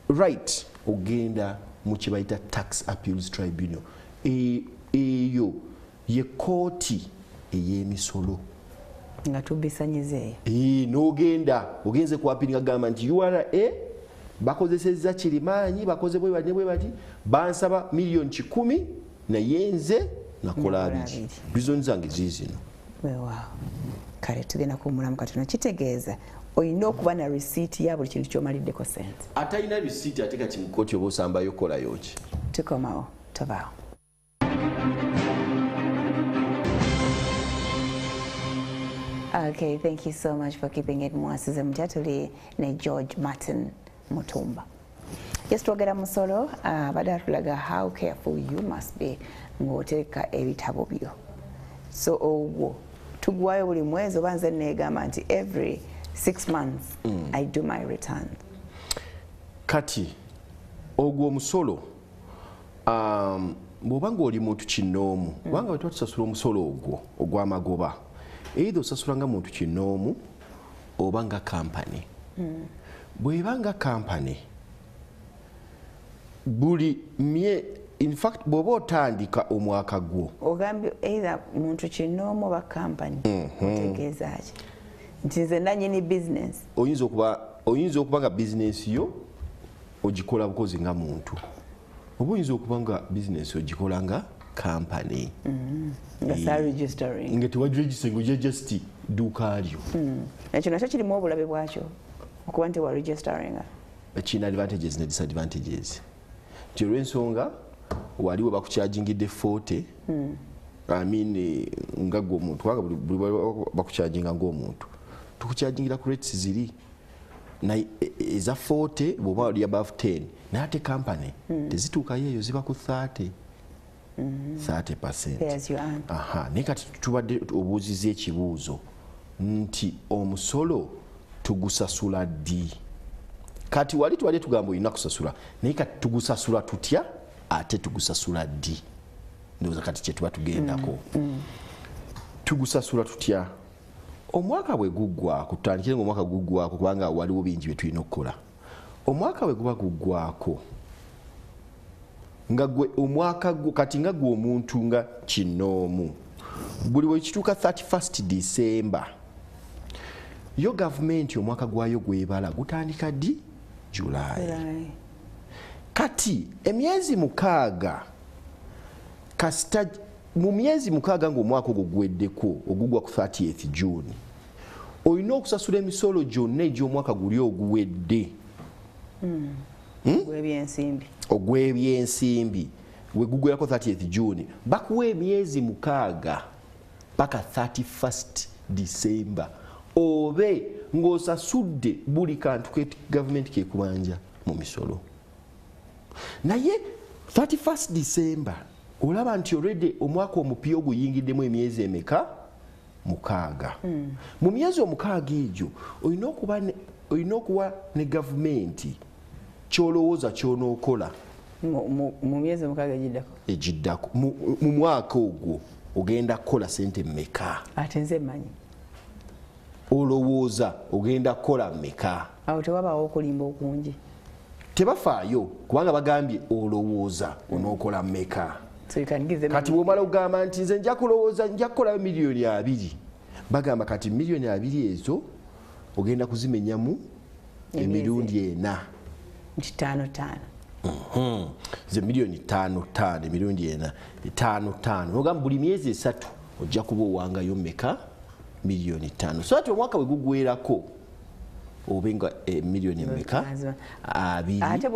right ogenda mu kye bayita Tax Appeals Tribunal. Eyo ye kooti ey'emisolo nga tubisanyizeeyo. N'ogenda ogenze ku appeal gamba nti URA bakozesezza kirimaanyi bakoze bwe bati ne bwe bati bansaba 1,100,000 naye nze nakola 2. Reasons zange ziizino. Weewaawo. Kale tugenda kuwummulamu katono. Kitegeeza olina okuba na receipt ya buli kintu ky'omaliddeko ssente. Atalina receipt ate kati mu kkooti oba osambayo okukolayo ki? Tukomawo, tobaawo. Okay, thank you so much for keeping it Mwasize Mutya. Tuli ne George Martin Mutumba. Yes, twogera musolo abadde atulaga how careful you must be ng'otereka ebitabo byo. So ogwo tugwayo buli mwezi oba nze neegamba nti every 6 months I do my return. Kati ogwo omusolo bw'oba ng'oli muntu kinnoomu kubanga bwe tuba tusasula omusolo ogwo ogw'amagoba either osasula nga muntu kinnoomu oba nga kampani. Bw'eba nga kampani buli in fact bw'oba otandika omwaka gwo ogambye either muntu kinnoomu oba kampani otegeeza ki? Nti nze nannyini business. Oyinza okuba nga business yo ogikola bukozi nga muntu oba oyinza okuba nga business ogikola nga kampani. Nga sa registering. Nga tewagiregistering ojja just dduuka lyo. Ekyo nakyo kirimu obulabe bwakyo okuba nti wa registering. Kirina advantages ne disadvantages. Nti olw'ensonga wali we bakukyajingidde 40 I mean nga gwe omuntu kubanga buli bakukyajinga ng'omuntu tukukyajingira ku rates ziri naye eza 40 bw'oba oli above 10 naye ate kampani tezituukayo eyo ziba ku 30. 30%. Yes, you are. Aha, naye kati tubadde obuuzizza ekibuuzo nti omusolo tugusasula ddi? Kati wali tubadde tugamba olina kusasula naye kati tugusasula tutya ate tugusasula ddi? Ndowooza kati kye tuba tugendako. Tugusasula tutya? Omwaka bwe guggwako, tutandikire ng'omwaka guggwako kubanga waliwo bingi bye tulina okukola. Omwaka bwe guba guggwako nga gwe omwaka gwo kati nga gwe omuntu nga kinnoomu buli bwe kituuka 31 December yo gavumenti omwaka gwayo gwebala gutandika ddi? July. Kati emyezi 6 kasita mu myezi 6 ng'omwaka ogwo guweddeko ogugwa ku 30th June olina okusasula emisolo gyonna egy'omwaka guli oguwedde. Ogw'ebyensimbi. Ogw'ebyensimbi we gugwerako 30th June bakuwa emyezi 6 paka 31st December obe ng'osasudde buli kantu ke gavumenti kekubanja mu misolo. Naye 31st December olaba nti already omwaka omupya oguyingiddemu emyezi emeka? 6. Mu myezi 6 egyo olina okuwa ne gavumenti ky'olowooza ky'onookola mu myezi 6 egiddako. Mu mwaka ogwo ogenda kukola sente mmeka? Ate nze mmanyi. Olowooza ogenda kukola mmeka? Awo tewabaawo okulimba okungi. Tebafaayo kubanga bagambye olowooza onookola mmeka. Kati bw'omala okugamba nti nze nja kulowooza nja kukolayo 2 million bagamba kati 2 million ezo ogenda kuzimenyamu emirundi 4. Nti 5 5. Ze miliyoni 5 5 emirundi 4 5 5. Ogamba buli myezi 3 ojja kuba owangayo mmeka? Miliyoni 5. So ati omwaka we gugwerako obenga miliyoni mmeka? 2. Ate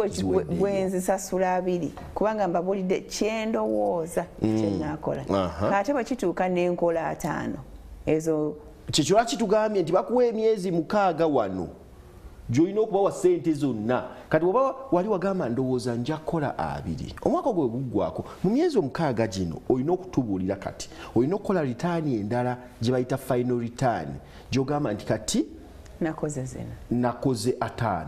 bwe nzisasula 2 kubanga mbabulidde kyendowooza kye naakola. Ate bwe kituuka n'enkola 5 ezo kikyo lwaki tugambye nti bakuwa emyezi 6 wano gy'olina okubawa ssente zonna. Kati oba wali wagamba ndowooza nja kukola 2, omwaka gwe guggwako mu myezi 6 gino olina okutubuulira kati olina okukola ritaani endala gye bayita final return, gy'ogamba nti kati nakoze zino, nakoze 5,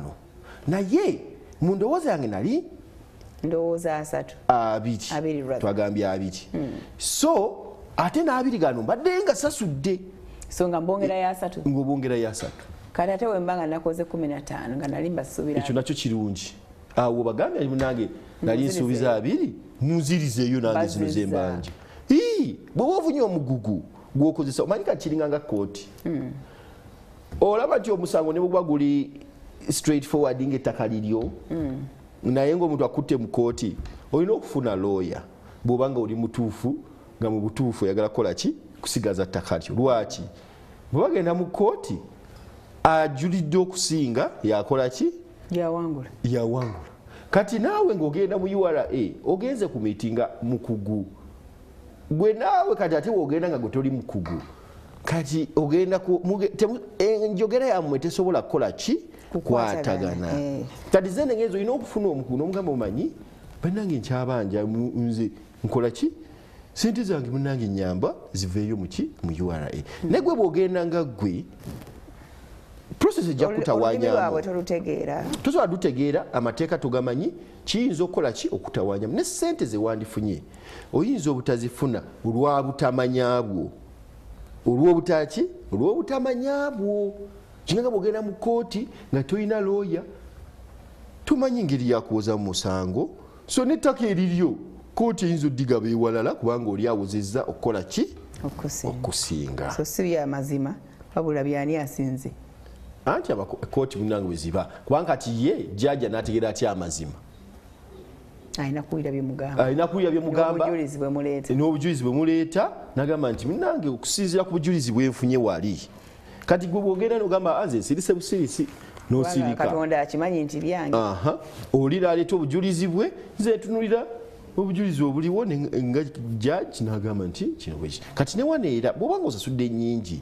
naye mu ndowooza yange nali ndowooza 3 2, twagambye 2. So ate n'abiri gano mbadde nga sasudde, so nga mbongera ya 3, ng'obongera ya 3. Kati ate we mbanga nakoze 15 nga nali mbasuubira. Ekyo nakyo kirungi. Awo bagambye ali munange nali nsuubiza 2, munzirizeeyo nange zino ze mbanja. Bw'oba ofunye omugugu gw'okozesa, omanyi kati kiringa nga kkooti. Olaba nti omusango ne bwe guba guli straight forward ng'ettaka liryo, naye ng'omuntu akutte mu kkooti, olina okufuna lawyer bw'oba nga oli mutuufu, nga mu butuufu oyagala kukola ki? Kusigaza ttaka lyo. Lwaki? Bwe bagenda mu kkooti, ajulidde okusinga yakola ki? Yawangula. Yawangula. Kati naawe ng'ogenda mu URA, ogenze ku miitinga mukugu. Gwe naawe kati ate w'ogenda nga gwe toli mukugu. Kati ogenda ku enjogera yammwe tesobola kukola ki? Kukwatagana. Kati ze ngenzo olina okufuna omukugu n'omugamba omanyi bannange nkyabanja nze nkola ki? Sente zange munnange nnyamba ziveeyo mu ki? Mu URA. Naye gwe bw'ogenda nga ggwe process ejja kutawaanyamu. Tosobola dutegeera, amateeka togamanyi, kiyinza okukola ki? Okutawaanyamu. Ne ssente ze wandifunye oyinza obutazifuna olw'obutamanya bwo. Olw'obutaki? Olw'obutamanya bwo. Kinga bw'ogenda mu kkooti nga tolina lawyer, tomanyi ngeri ya kuwoza mu musango, so n'ettaka eriryo kkooti eyinza oddigaba ewalala kubanga oli awozezza okukola ki? Okusinga. So si bya mazima wabula byani asinze. Anti kooti munnange bwe ziba, kubanga kati ye jjajja n'ategeera atya amazima? Alina kuwulira bye mugamba. Alina kuwulira bye mugamba. N'obujulizi bwe muleeta. N'obujulizi bwe muleeta, n'agamba nti munnange okusinziira ku bujulizi bwe nfunye wali. Kati gwe bw'ogenda n'ogamba nze nsirise busirisi, n'osirika. Katonda akimanyi nti byange. Oli n'aleeta obujulizi bwe, nze ntunuulira obujulizi obuliwo nga jjajja n'agamba nti kino bwe kiti. Kati ne wano era bw'oba ng'osasudde nnyingi,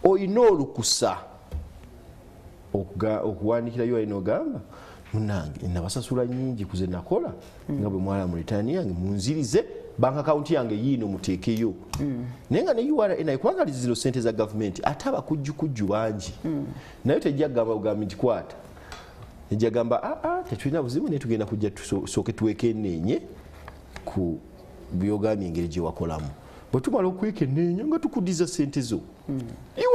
olina olukusa okuwandikira URA n'ogamba munnange nabasasula nnyingi ku ze nakola nga bwe mwala mu return yange, munzirize bank account yange yiino muteekeyo. Naye nga ne URA naye kubanga zino ssente za gavumenti ate abakujjukujju bangi, naye tejja kugamba bugambi nti kwata, ejja kugamba aa tetulina buzibu naye tugenda kujja tusooke twekenneenye ku byogambye engeri gye wakolamu. Bwe tumala okwekenneenya nga tukuddiza ssente zo.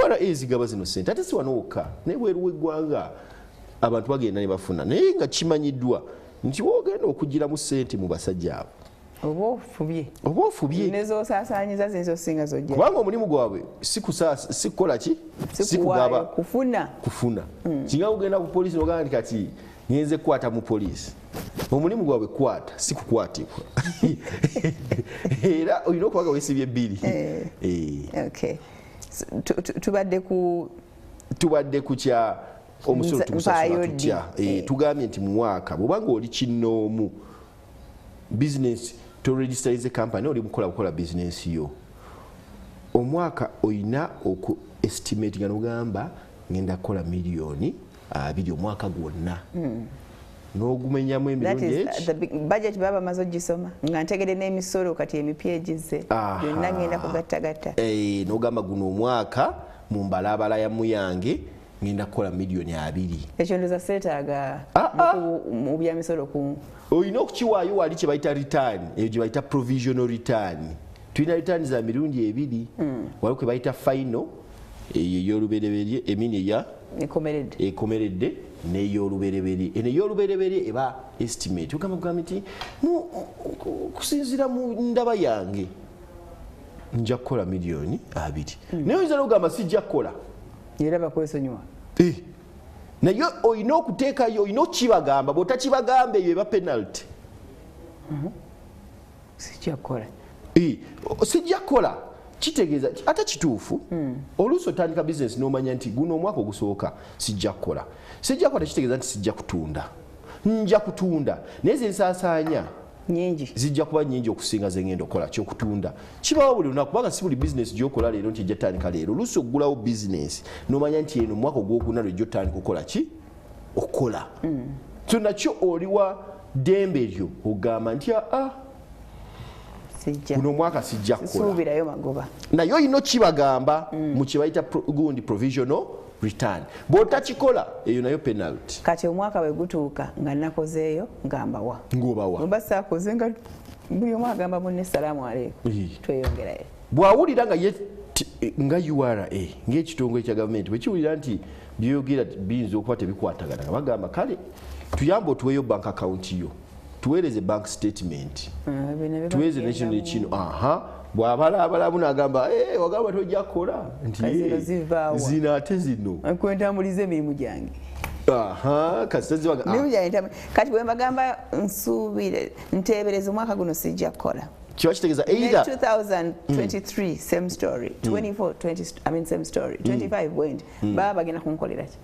URA ezigaba zino ssente ate si wano wokka, naye bweru w'eggwanga abantu bagenda ne bafuna, naye nga kimanyiddwa nti w'ogenda okugiramu ssente mu basajja abo oba ofubye, oba ofubye nezosaasaanyiza ziyinza osinga zojja, kubanga omulimu gwabwe si kukola ki? Si kugaba, kufuna. Kufuna. Singa ogenda ku poliisi n'ogamba nti kati ngenze kukwata mu poliisi, omulimu gwabwe kukwata si kukwatibwa. Era olina okuba nga weesibye bbiri. Tubadde ku kya omusolo tugusasula tutya? Tugambye nti mu mwaka bw'oba ng'oli kinnoomu business toregisterize company, oli mukola bukola business yo, omwaka olina oku estimate nga n'ogamba ngenda kukola miliyoni 2 omwaka gwonna. N'ogumenyamu emirundi eki? Budget baba bamaze ogisoma nga ntegedde n'emisolo kati emipya egizze byonna ngenda kugattagatta. N'ogamba guno omwaka mu mbalabala ya muyange ngenda kukola miliyoni 2. Ekyo ndowooza seetaaga mu byamisolo ku olina okukiwaayo wali kye bayita return, eyo gye bayita provisional return. Tulina return za mirundi 2, waliwo kwe bayita final eyo ey'olubereberye, emini eya ekomeredde n'ey'olubereberye. Eno ey'olubereberye eba estimate, ogamba kugamba nti kusinziira mu ndaba yange nja kukola miliyoni 2. Naye oyinza n'okugamba sijja kukola. Era bakwesonyiwa. Naye olina okuteekayo, olina okukibagamba. Bw'otakibagamba, eyo eba penalty. Sijja kukola. Sijja kukola kitegeeza ate kituufu. Oluusi otandika bizinesi n'omanya nti guno omwaka ogusooka sijja kukola. Sijja kukola tekitegeeza nti sijja kutunda. Nja kutunda, naye zensaasaanya nyingi, zijja kuba nyingi okusinga zengenda okukola. Kyokutunda kibawo buli lunaku, kubanga si buli bizinesi gyokola leero nti ejja tandika leero. Oluusi oggulawo bizinesi n'omanya nti eno omwaka ogwokuna lwejja otandika okukola ki, okukola. So nakyo oliwa ddembe lyo ogamba nti aa, guno omwaka sijja kukola, suubirayo magoba. Naye olina okibagamba mu kye bayita gundi provisional return. Bw'otakikola, eyo nayo penalty. Kati omwaka bwe gutuuka nga nakozeeyo, ngamba wa? Ng'obawa. Mba saakoze, nga buli omu agamba munne salaamu aleikum, tweyongerayo. Bw'awulira nga ye nga URA, ng'ekitongole kya gavumenti, bwe kiwulira nti byeyogera biyinza okuba tebikwatagana, nga bagamba kale tuyambe otuweeyo bank account yo, tuweereze bank statement, tuweereze nekino nekino. Aha, bw'abalaabalamu n'agamba, "Eh, wagamba tojja kukola," nti Kati zino "Eh, zivaawa?" Zino ate zino kwentambuliza emirimu gyange. Aha, kasita zibaga Emirimu gyange kati bwe mbagamba nsuubire, nteebereza omwaka guno sijja kukola. Kiba kitegeeza Ne either 2023 same story, 24, 20, I mean, same story, 25 bwendi, baba bagenda kunkolera ki?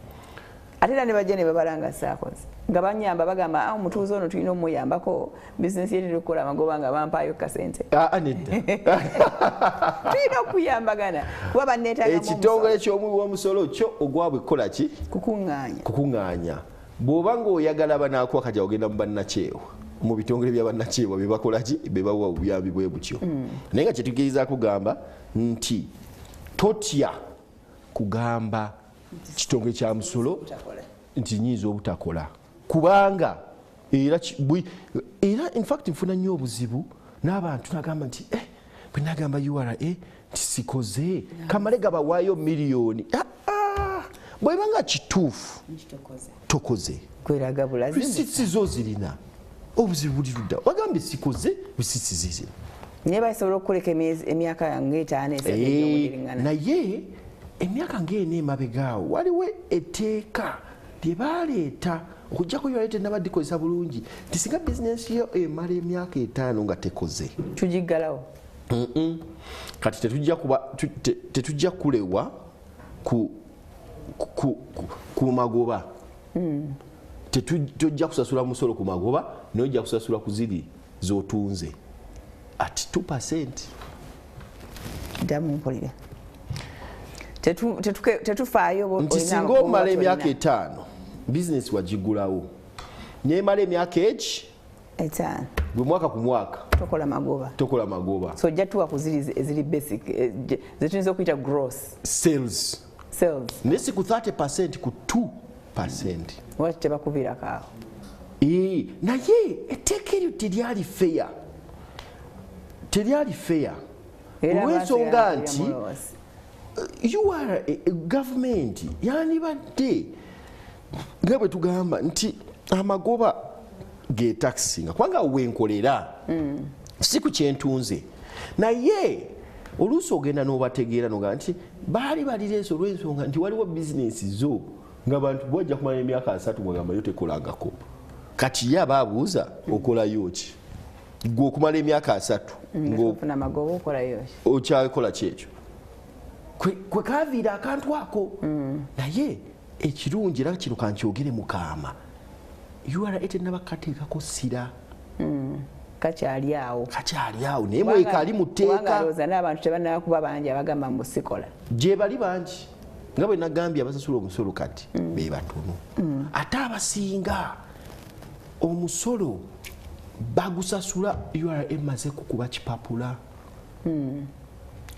Ate era ne bajja ne babala nga saakoze, nga banyamba, bagamba, "Ah, omutuuze ono tulina omuyambako, bizinesi ye terina okukola amagoba," nga bampaayo kasente. Ah, nedda. Tulina okuyambagana kuba banneetagamu. Ekitongole ky'omuwi w'omusolo kyo ogwabwe kukola ki? Kukuŋŋaanya. Kukuŋŋaanya. Bw'oba ng'oyagala banaakuwa, kati ogenda mu bannakyewa, mu bitongole bya bannakyewa bye bakola ki, be bawa obuyambi bwe butyo. Naye nga kyetugezaako kugamba nti totya kugamba kitongole kya musolo nti nyinza obutakola, kubanga era era infact nfuna nnyo obuzibu n'abantu nagamba nti eh, bwe nagamba URA nti sikoze, kamale gabawaayo miliyoni. Ah, ah, bweba nga kituufu tokoze, Kweraga bulazi. Receipts zo zirina obuzibu buli ludda? Wagambye sikoze, receipts zizino. Naye basobola okukuleka emyaka ngaetaano, esatu egy'omudiringana. Naye emyaka ng'ena emabegaawo waliwo etteeka lye baleeta, okugjako URA tenaba dikozesa bulungi, nti singa bizinensi yo emala emyaka 5 nga tekoze, tugiggalawo. Kati tetujja kuba tetujja kulewa ku magoba. Tojja kusasula musolo ku magoba, naye ojja kusasula ku ziri zotunze at 2. Ddamu mpulire. Tetufaayo Nti olina singa amagoba omala tolina. emyaka 5, bizinesi wagigulawo nemala emyaka eki? 5. Gwe mwaka ku mwaka tokola magoba. Tokola magoba. So ojja tuwa ku ziri eziri basic, zetuyinza okuyita gross sales. Sales. Naye si ku 30, ku 2. Lwaki tebakuviirako awo? Naye etteeka eryo teryali fair, teryali fair, Era olw'ensonga abantu nti mulowooza. URA, gavumenti yandibadde nga bwe tugamba nti amagoba ge taxinga, kubanga wenkolera si ku kyentunze. Naye oluusi ogenda n'obategeera nogaa nti baali balireese olw'ensonga nti waliwo bizinesi zo nga bantu bwajja kumala emyaka 30 mwagamba yo tekolangako. Kati ye aba abuuza, okolayo ki gwe okumala emyaka 30 Nga tofuna magoba, okolayo ki? Okyakola kyekyo kwe kaviira akantu ako. Naye ekirungi, era kino kankyogere mukaama, URA tenaba kateekako ssira. Kakyali awo. Kakyali awo, naye mwekali mu Kubanga tteeka. Alowooza n'abantu tebannaba kuba bangi abagamba mbu sikola. Gye bali bangi, nga bwe nagambye, abasasula omusolo kati be batono, ate abasinga omusolo bagusasula URA emaze kukuba kipapula.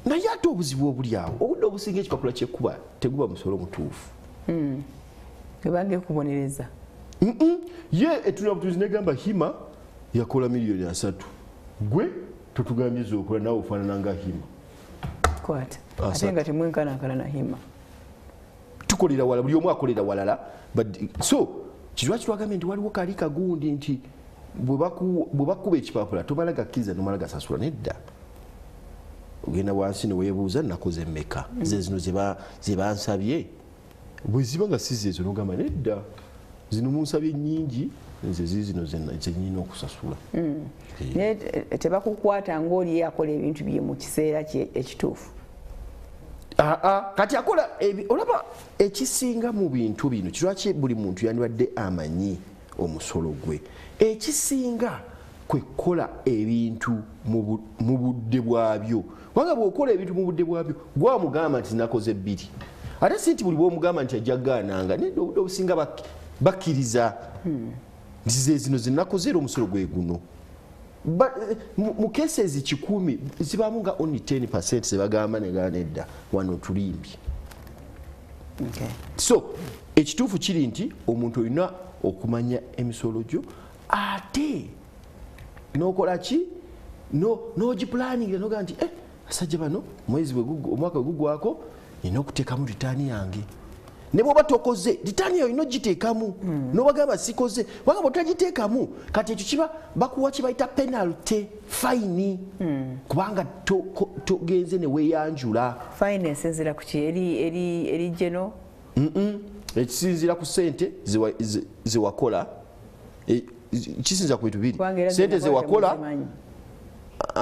Naye ate obuzibu obuli awo, obudde obusinga ekipapula kyekuba teguba musolo mutuufu. Ebanga ekubonereza. Ye etulira butuuzi negamba Hima yakola miliyoni 30, gwe totugambye zokola, naawe ofaanana nga Hima. Kwata ate 30. Nga temwenkanankana na Hima. Tukolera wala, buli omu akolera walala. So kirwaki twagambye nti waliwo kali kagundi nti bwe bakuba ekipapula tomala gakkiriza nomala gasasula? Nedda, ogenda wansi neweebuuza, nakoze mmeka? Ze zino ze bansabye. Bwe ziba nga si zeezo n'ogamba nedda, zino munsabye nnyingi, nze ziizino ze nnina okusasula. Naye tebakukwata ng'oli akola ebintu bye mu kiseera kye ekituufu. Aa, kati akola olaba ekisinga mu bintu bino, kirwaki buli muntu yandibadde amanyi omusolo gwe, ekisinga kwe kukola ebintu mu budde bwabyo. Kubanga bw'okola ebintu mu budde bwabyo, gwamugamba nti nakoze 2, ate si nti buli bw'omugamba nti ajja kugaananga, nedda, obudde obusinga bakkiriza nti ze zino ze nakoze era omusolo gwe guno. Mu cases 100 zibaamu nga only 10% zebagamba negaana nedda, wano tulimbye. So ekituufu kiri nti omuntu olina okumanya emisolo gyo, ate n'okola ki? N'ogipulaningira n'ogamba nti basajja bano mwezi bwe omwaka bwe gugwako nina okuteekamu ritaani yange. Ne bw'oba tokoze ritaani yayo olina ogiteekamu, n'obagamba sikoze, kubanga bw'otagiteekamu kati ekyo kiba bakuwa kye bayita penalty, fine, kubanga togenze ne weeyanjula. Fine esinziira ku ki? Eri geno? Ekisinziira ku ssente zewakola, kisinziira ku bintu bibiri. Ssente zewakola,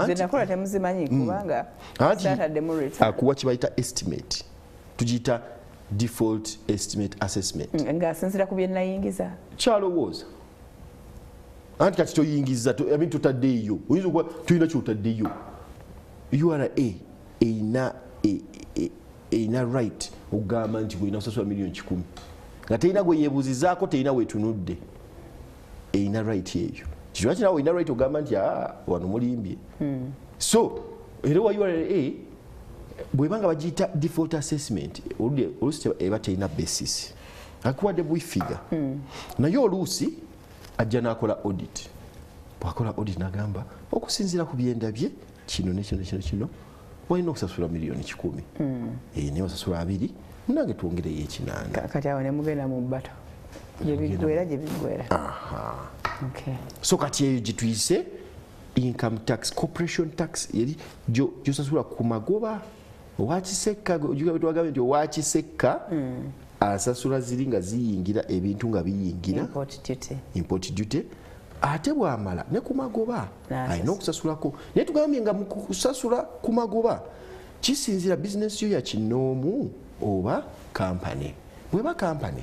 zenakola temuzimanyi kubanga saataddemu return. Akuwa kye bayita estimate, tugiyita default estimate assessment. Ng'asinziira ku bye nayingiza. Kyalowooza. Anti kati toyingiza, I mean totaddeeyo. Oyinza okuba tolina ky'otaddeyo. URA erina right okugamba nti gw'olina kusasula miliyoni 100. Nga terina gwe yeebuuzizaako, terina weetunudde. Erina right eyo. Kiki lwaki naawe olina right okugamba nti, wano mulimbye. So, era wa URA bw'eba nga bagiyita default assessment, oluusi eba terina basis. Akuwadde bwi figure. Naye oluusi ajja n'akola audit. Bw'akola audit n'agamba okusinziira ku byendabye kino ne kino kino kino walina okusasula miliyoni 100. Naye osasula 2, munange twongereyo 8. Kati awo ne mugenda mu battle. Gye biggweera, gye biggweera. So kati eyo gye tuyise income tax, corporation tax, eri gy'osasula ku magoba. Owakisekka, ojjukira bwe twagambye nti owakisekka asasula ziri nga ziyingira ebintu nga biyingira. Import duty. Import duty. Ate bw'amala ne ku magoba alina okusasulako. Naye tugambye nga mu kusasula ku magoba kisinziira bizinesi yo ya kinnoomu oba kampani. Bw'eba kampani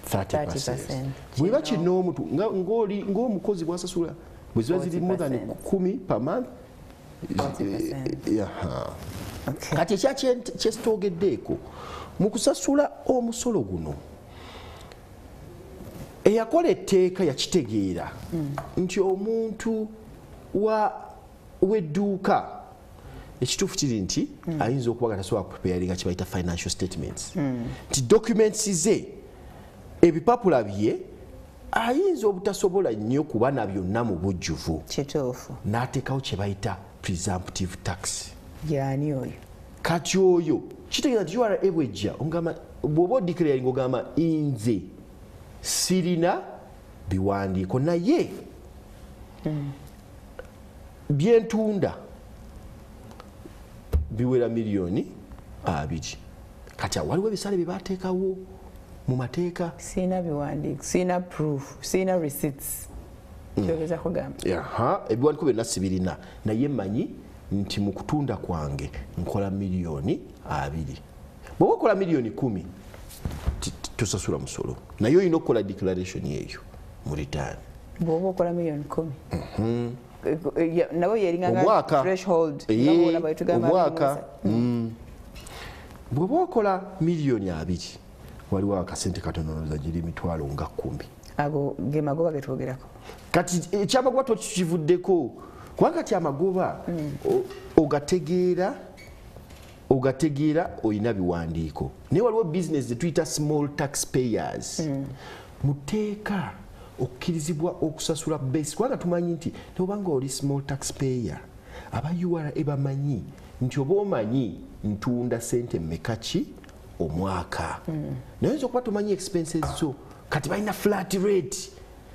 30%. Bw'eba kinnoomu ng'omukozi bw'asasula bwe ziba ziri more than 10 per month. Kati ekya kyesitogeddeeko mu kusasula omusolo guno, eyakola etteeka yakitegeera nti omuntu w'edduuka ekituufu kiri nti ayinza okuba nga tasobola kupreparinga kye bayita financial statements, nti documents ze, ebipapula bye ayinza obutasobola nnyo kuba na byonna mu bujjuvu. N'ateekawo kye bayita presumptive tax. Yaani oyo? Kati oyo kitegeeza nti URA bw'ejja ogamba, bw'oba odeclaring ogamba nze sirina biwandiiko naye byentunda biwera miliyoni 2. Kati awo waliwo ebisale bye baateekawo mu mateeka. Sirina biwandiiko, sirina proof, sirina receipts. Kyogeza kugamba. Ebiwandiiko byonna sibirina naye mmanyi nti mu kutunda kwange nkola miliyoni 2. Bw'oba okola miliyoni 10 tosasula musolo, naye olina okukola declaration eyo mu return. Bw'oba okola miliyoni 10. Nabo yeringa nga Omwaka. threshold. Nga bw'olaba bwe tugamba Omwaka. abiri mu Bw'oba okola miliyoni 2 waliwo akasente katono ndowooza giri emitwalo nga 10. Ago ge magoba ge twogerako. Kati ekyamagoba tokivuddeko kubanga kati amagoba ogategeera olina biwandiiko, naye waliwo business ze tuyita small taxpayers. Mu tteeka okkirizibwa okusasula base, kubanga tumanyi nti tobanga oli small taxpayer, aba URA bamanyi nti oba omanyi ntunda ssente mmeka ki omwaka, naye oyinza okuba tomanyi expenses zo. Kati balina flat rate,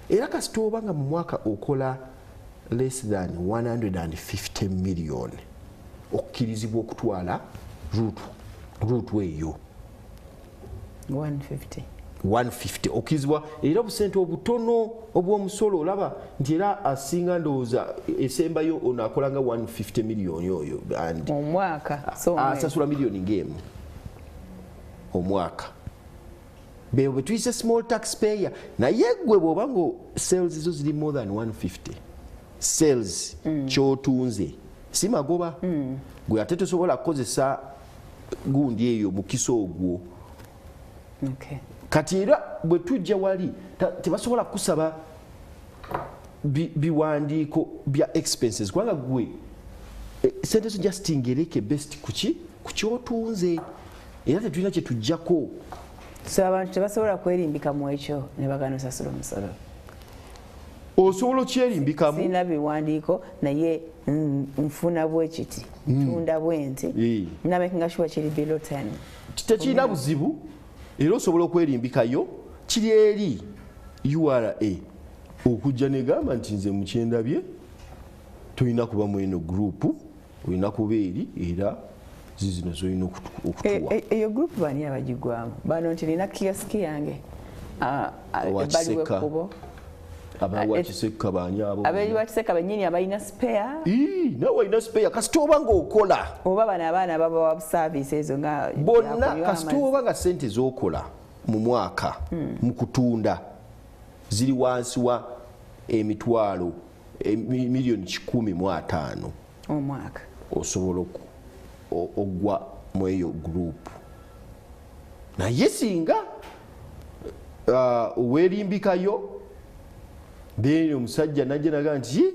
era kasita oba nga mu mwaka okola less than 150 million okkirizibwa okutwala route eyo. 150. 150 okkirizibwa, era obusente obutono obw'omusolo olaba nti era asinga, ndowooza esembayo ono akola nga 150 miliyoni oyo and Omwaka, so omwezi. Asasula miliyoni ng'emu omwaka. Bebo betuyise small tax payer. Naye gwe bw'oba nga sales zo ziri more than 150, sales kyotunze si magoba, gwe ate tosobola kukozesa gundi eyo mukisa ogwo. Kati era bwe tujja wali tebasobola kusaba biwandiiko bya expenses, kubanga gwe sente zo just ngereke best kuki kukyotunze, era tetulina kyetujjako. So abantu tebasobola kwerimbika mu ekyo ne bagana osasula omusolo? Osobola okyerimbikamu. Sirina biwandiiko, naye nfuna bwe kiti, tunda bwe nti, namakinga sure kiri below 10. Tekirina buzibu, era osobola okwerimbikayo. Kiri eri URA okujja negamba nti nze mukyendabye tolina kuba mu eno group, olina kuba eri, era zizino zolina okutuwa. Eyo group bani abagigwamu bano nti nina kioski yange Owa ebbali Kiseka. w'ekkubo? Abawa Kiseka baani abo? Aberi Kiseka bennyini abalina spare? Ii, nawe olina spare kasita oba ng'okola. Oba bano abaana babawa service ezo nga Bonna. byakunywa Kasita amazzi. oba nga sente z'okola mu mwaka mu kutunda ziri wansi wa emitwalo 150,000,000 omwaka, osobola ogwa mu eyo group. Naye singa weerimbikayo, then omusajja najja naga nti, "Ye,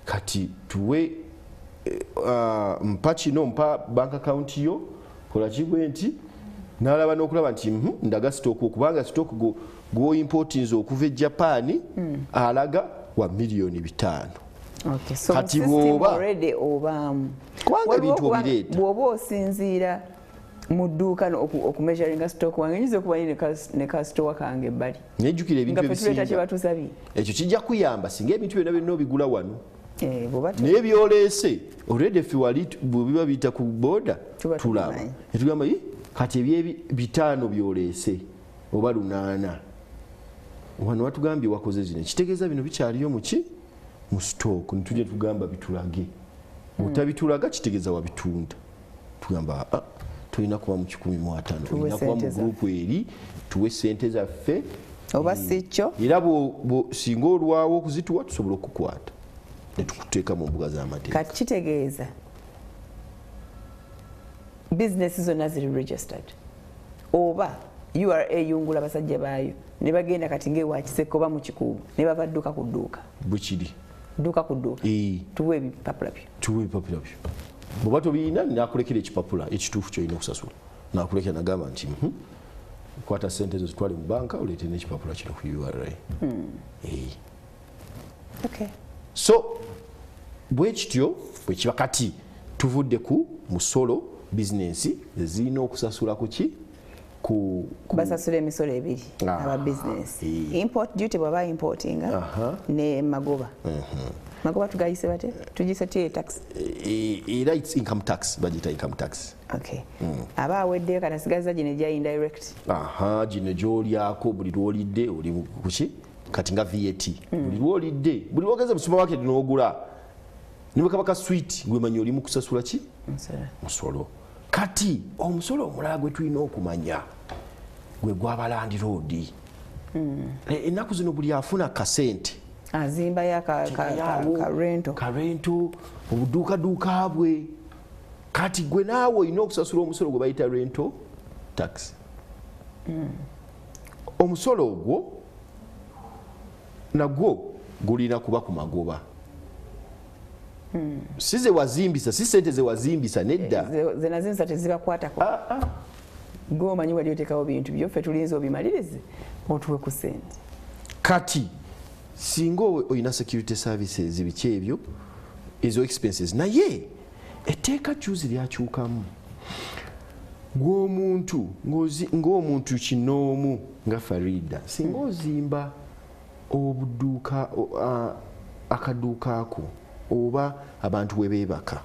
kati tuwe mpa kino, mpa bank account yo, kola kibwe nti," nalaba n'okulaba nti ndaga stock, kubanga stock gwoimportinze okuva e Japan alaga wa 5 miliyoni. Okay, so Kati mu system bw'oba already obaamu. Kubanga Waliwo ebintu obireeta. Bw'oba osinziira mu dduuka okumeasuringa stock wange, nyinza okuba ne ka store kange ebbali Nejjukira ebintu nga ffe tuleeta kye ebisinga batusabye. Ekyo kijja kuyamba singa ebintu byonna byonna obigula wano, Eh, bw'oba naye byoleese already ffe wali bwe biba biyita ku boda Tuba tulaba tubimanyi. netugamba, "Ih, kati ebyebi 500 byoleese oba 800, wano watugambye wakoze zino, kitegeeza bino bikyaliyo muki mu stock." Nitujja tugamba bitulage. Otabitulaga kitegeeza wabitunda. Tugamba, "Ah, tolina kuba mu 150, Tuwe olina kuba mu sente zaffe. group eri, tuwe sente zaffe." Oba si kyo? Era singa olwawo okuzituwa, tusobola okukwata netukuteeka mu mbuga z'amateeka. Kati kitegeeza bizinesi zonna ziri registered, oba URA eyungula basajja baayo ne bagenda kati ngaewa Kiseka oba mu Kikuubo ne bava dduuka ku dduuka, Bwekiri. dduuka ku dduuka, tuwe ebipapula byo? Tuwe ebipapula byo. Bw'oba tobirina, nakulekera ekipapula ekituufu kyolina okusasula, nakulekera nagamba nti, kwata sente zo zitwale mu banka, oleete n'ekipapula kino ku URA." So bwe kityo bwe kiba. Kati tuvudde ku musolo bizinensi zezirina okusasula ku ki ku Basasula emisolo ebiri aba bizinesi: import duty bwaba importinga, ne magoba. Magoba tugayise bate? Tugiyise ta tax? Era it's income tax, bagiyita income tax. Okay, aba aweddeyo, kati asigaza gino egya indirect. Aha, gino gyolyako buli lwolidde oli kuki, kati nga VAT. Buli lwolidde, buli lwogeze mu supermarket n'ogula niwe kaba ka sweet, gwemanyi oli mu kusasula ki? Musolo. Musolo. Kati omusolo omulala gwe tulina okumanya gwe gwaba landlord. Ennaku zino buli afuna kasente azimbayo ka rental. Ka rental, obuduukaduuka bwe. Kati gwe naawe olina okusasula omusolo gwe bayita rental tax. Omusolo ogwo nagwo gulina kuba ku magoba, si ze wazimbisa, si sente ze wazimbisa, nedda. Zenazimbisa tezibakwatako. Gwe omanyi wali otekawo bintu byo, ffe tulinza obimalirize otuwe ku sente. Kati singa olina security services, biki ebyo, ezo expenses. Naye etteeka juzi lyakyukamu. Gw'omuntu ng'omuntu kinoomu nga Farida, singa ozimba obuduuka akaduuka ako oba abantu we beebaka,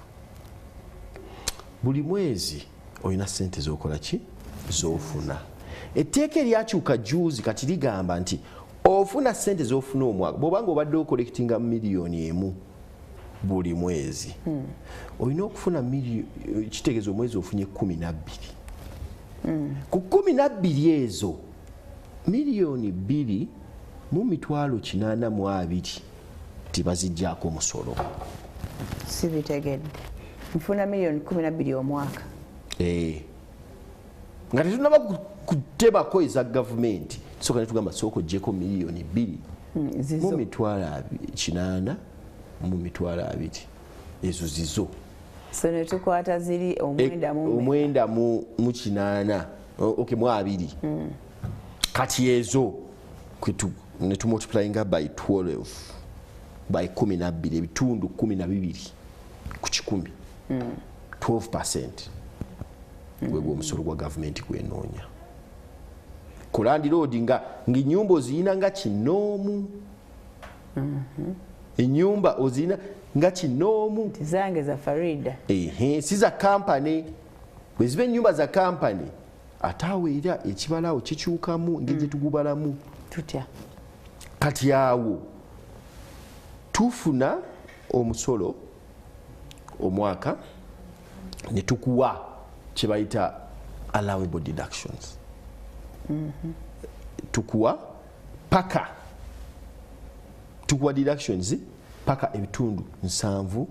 buli mwezi olina sente zokola ki, zofuna. Etteeka eryakyuka juzi kati ligamba nti ofuna sente z'ofuna omwaka, bw'obanga obadde ocollectinga 1 million buli mwezi, olina okufuna kitegeeza omwezi ofunye 12. Ku 12 ezo, 2,882,000 tebaziggyako omusolo. Sibitegedde. Nfuna 12 million omwaka? Eh. Nga tetunaba kutebako eza gavumenti, tusooka netugamba sooka oggyeko 2 million Zizo. mu 882,000, ezo zizo. So netukwata ziri omwenda mu Omwenda mu kinaana, okay, mu abiri. Kati ezo netumultiplyinga by 12, by 12, ebitundu 12 ku kikumi, 12% gwegwo omusolo gwa gavumenti gwenoonya ku landlord nga ng'ennyumba oziyina nga kinoomu, ennyumba oziyina nga kinoomu. Zange za Farida. Ehe, si za kampani. Bwe ziba ennyumba za kampani, ate awo era ekibalawo kikyukamu engeri gye tugubalamu. Tutya? Kati awo tufuna omusolo omwaka ne tukuwa kye bayita allowable deductions. Tukuwa paka, tukuwa deductions paka ebitundu 75.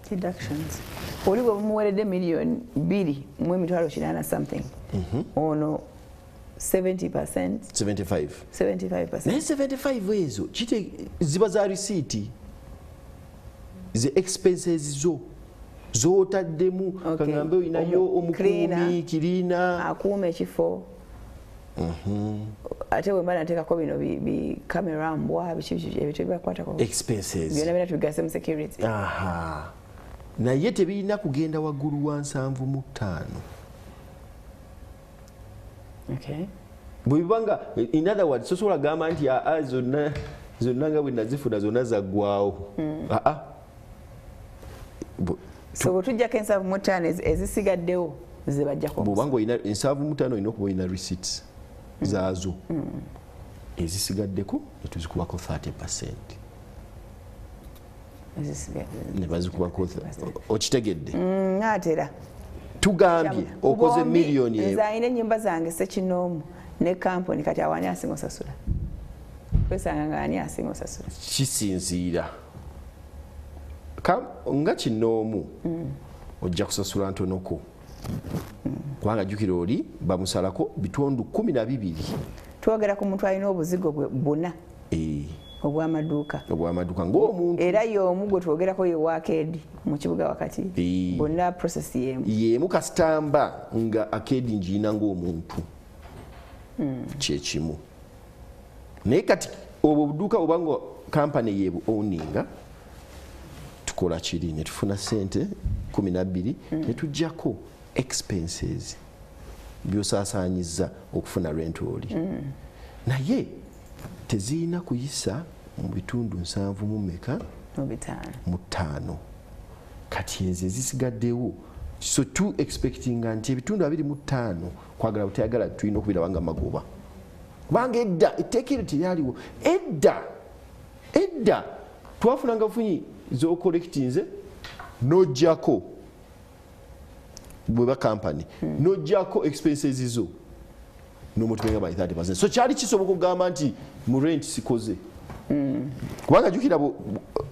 Deductions, oli bwe bumuweredde 2,800,000 something, ono 70? 75. 75. Naye 75 ezo ziba za risiiti ze expenses zo zotaddemu. Kaŋŋambe olinayo omukuumi, Cleaner. Cleaner. Akuuma ekifo. Ate bwe mba nateekako bino bi kamera, mbwa, biki biki, ebyo tebibakwatako? Expenses. Byonna byonna tubigase mu security. Aha, naye tebirina kugenda waggulu wa 75. Bwe bibanga, in other words, sosobola gamba nti aa, zonna zonna nga bwe nazifuna zonna zaggwawo. Aa. So bwe tujjako 75, ezisigaddewo ze bajjako? Bw'obanga olina 75, olina okuba olina receipts zaazo. Ezisigaddeko netuzikubako 30. Ezisigadde. Ne bazikubako, okitegedde? Naatera. Tugambye okoze Bombi, miliyoni nze alina ennyumba zange sekinoomu ne kampuni, kati awo ani asinga osasula? Twesanga nga ani asinga osasula? Kisinziira. Nga kinoomu ojja kusasula ntonoko, kubanga jjukira oli bamusalako bitundu 12. Twogera ku muntu alina obuzigo bwe buna obw'amaduuka. Obwamaduuka ng'omuntu. Era y'omu gwe twogerako ye wakeedi mu kibuga wakati. Bonna process y'emu? Yemu, kasitamba nga arcade ngiina ng'omuntu, kyekimu. Naye kati obwo obuduuka obanga kampany yebu owninga, tukola kiri ne tufuna sente 12, ne tuggyako expenses byosaasaanyiza okufuna rent oli, naye tezirina kuyisa mu bitundu nsanvu mu meka? Mu bitaano. Mu ttaano. Kati ezo ezisigaddewo, so tu expectinga nti ebitundu 25, kwagala butayagala, tulina okubiraba nga magoba, kubanga edda etteeka eryo teryaliwo. Edda edda twafunanga bufunyi zocollectinze, nojjako bweba kampany, nojjako expenses zo nomutumenga by 30. So kyali kisoboka okugamba nti mu rent sikoze, kubanga jjukira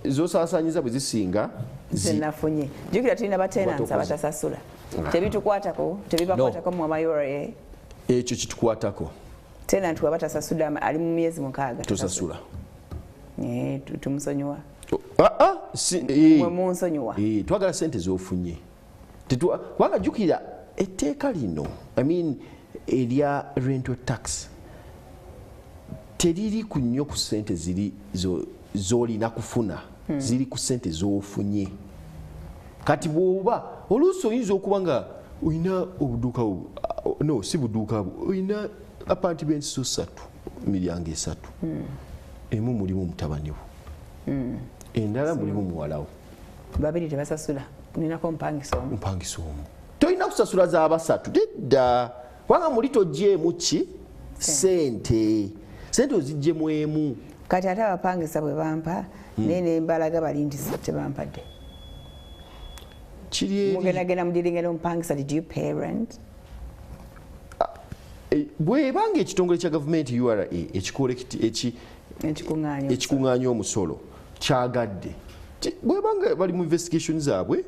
zosaasaanyiza bwe zisinga Zenafunye, jjukira tulina batenants Batokoze. abatasasula. Tebitukwatako? Tebibakwatako mu ama URA? Ekyo kitukwatako. Tenant waba tasasudde, ali mu myezi 6. Tosasula. Eh, tumusonyiwa? Ah, ah, Mwe munsonyiwa? Eh, twagala sente zofunye. Kubanga jjukira etteeka lino, I mean, erya rental tax teriri ku nnyo ku sente ziri z'olina kufuna, ziri ku sente z'ofunye. Kati bw'oba oluusi oyinza okuba nga olina obuduuka no si buduuka bwo, olina apartments zo ssatu, miryango esatu, emu mulimu mutabani wo, endala mulimu muwalawo. Babiri tebasasula, ninako mpangisa omu. Mpangisa omu, tolina kusasula z'abasatu, nedda. Kubanga muli toggyeemu ki? Sente. Sente oziggyemu emu. Kati ate abapangisa bwe bampa, naye ne mbalaga bali nti tebampadde. Kiri eri. Mugendagenda mudiringa n'omupangisa, did you pay rent? Bw'ebanga ekitongole kya gavumenti URA ekikuŋŋaanya omusolo kyagadde, bwebanga bali mu investigation zaabwe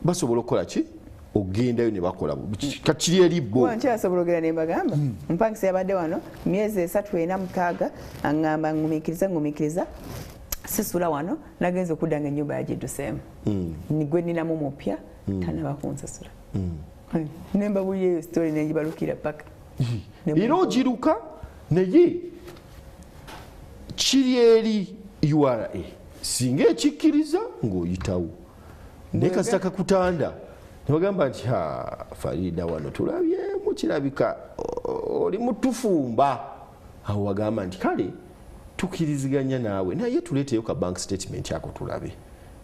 basobola okukola ki? Ogendayo ne bakola. Kiri eri bo. Nkyasobola ogenda ne mbagamba omupangisa yabadde wano myezi 3, 4, 6 aŋŋamba ŋŋumiikiriza sisula wano, nagenza okudda nga ennyumba yagidduseemu. Gwe nninamu mupya tanaba kunsasula. Ne mbabuulira eyo story ne ngibalukira paka. Era ogiruka naye kiri eri URA singa ekikkiriza ng'oyitawo, naye kasita kakutanda ne bagamba nti ha Farida wano tulabyemu kirabika oli mutufumba, awo wagamba nti kale tukiriziganya naawe naye tuleeteyo ka bank statement ako tulabe.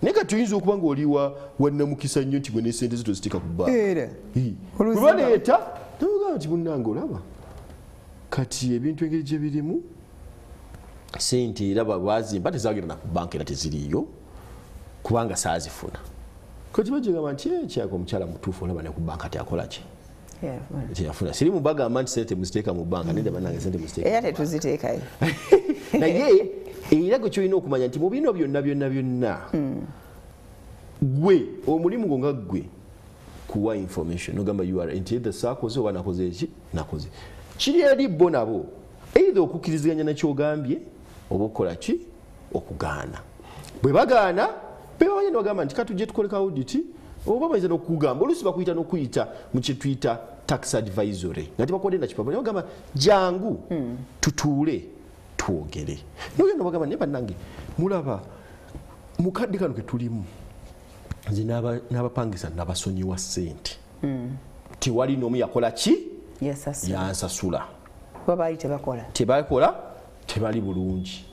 Naye kati oyinza okuba ng'oli wannamukisa nnyo nti gwe ne sente zo toziteeka ku banka. Bwe baleeta nabagamba nti munnange olaba kati ebintu engeri gye birimu sente era bazimba tezagenda na ku banka era teziriiyo kubanga saazifuna. Kati bagamba nti kyako omukyala mutuufu olaba ne ku banka teyakola ki? Teyafuna. Siri mubagamba nti sente muziteeka mu banka, nedda bannange sente muziteeka. Era tetuziteekayo. Naye era gwe kyolina okumanya nti mu bino byonna byonna byonna gwe omulimu gwo nga ggwe kuwa information ogamba URA nti either saakoze oba nakoze eki nakoze. Kiri eri bo nabo either okukkiriziganya nakyogambye oba okukola ki? Okugaana. Bwe bagaana bebamanya ne bagamba nti katujje tukoleka audit, oba bayinza n'okugamba oluusi bakuyita n'okuyita mu kye tuyita tax advisory nga tebakuwadde na kipapula, ne bagamba jangu tutuule twogere. N'ogenda bagamba naye bannange mulaba mukadde kano ke tulimu nze n'abapangisa nabasonyiwa ssente. Tewali n'omu yakola ki? Yansasula. Kuba baali tebakola. Tebakola, tebali bulungi.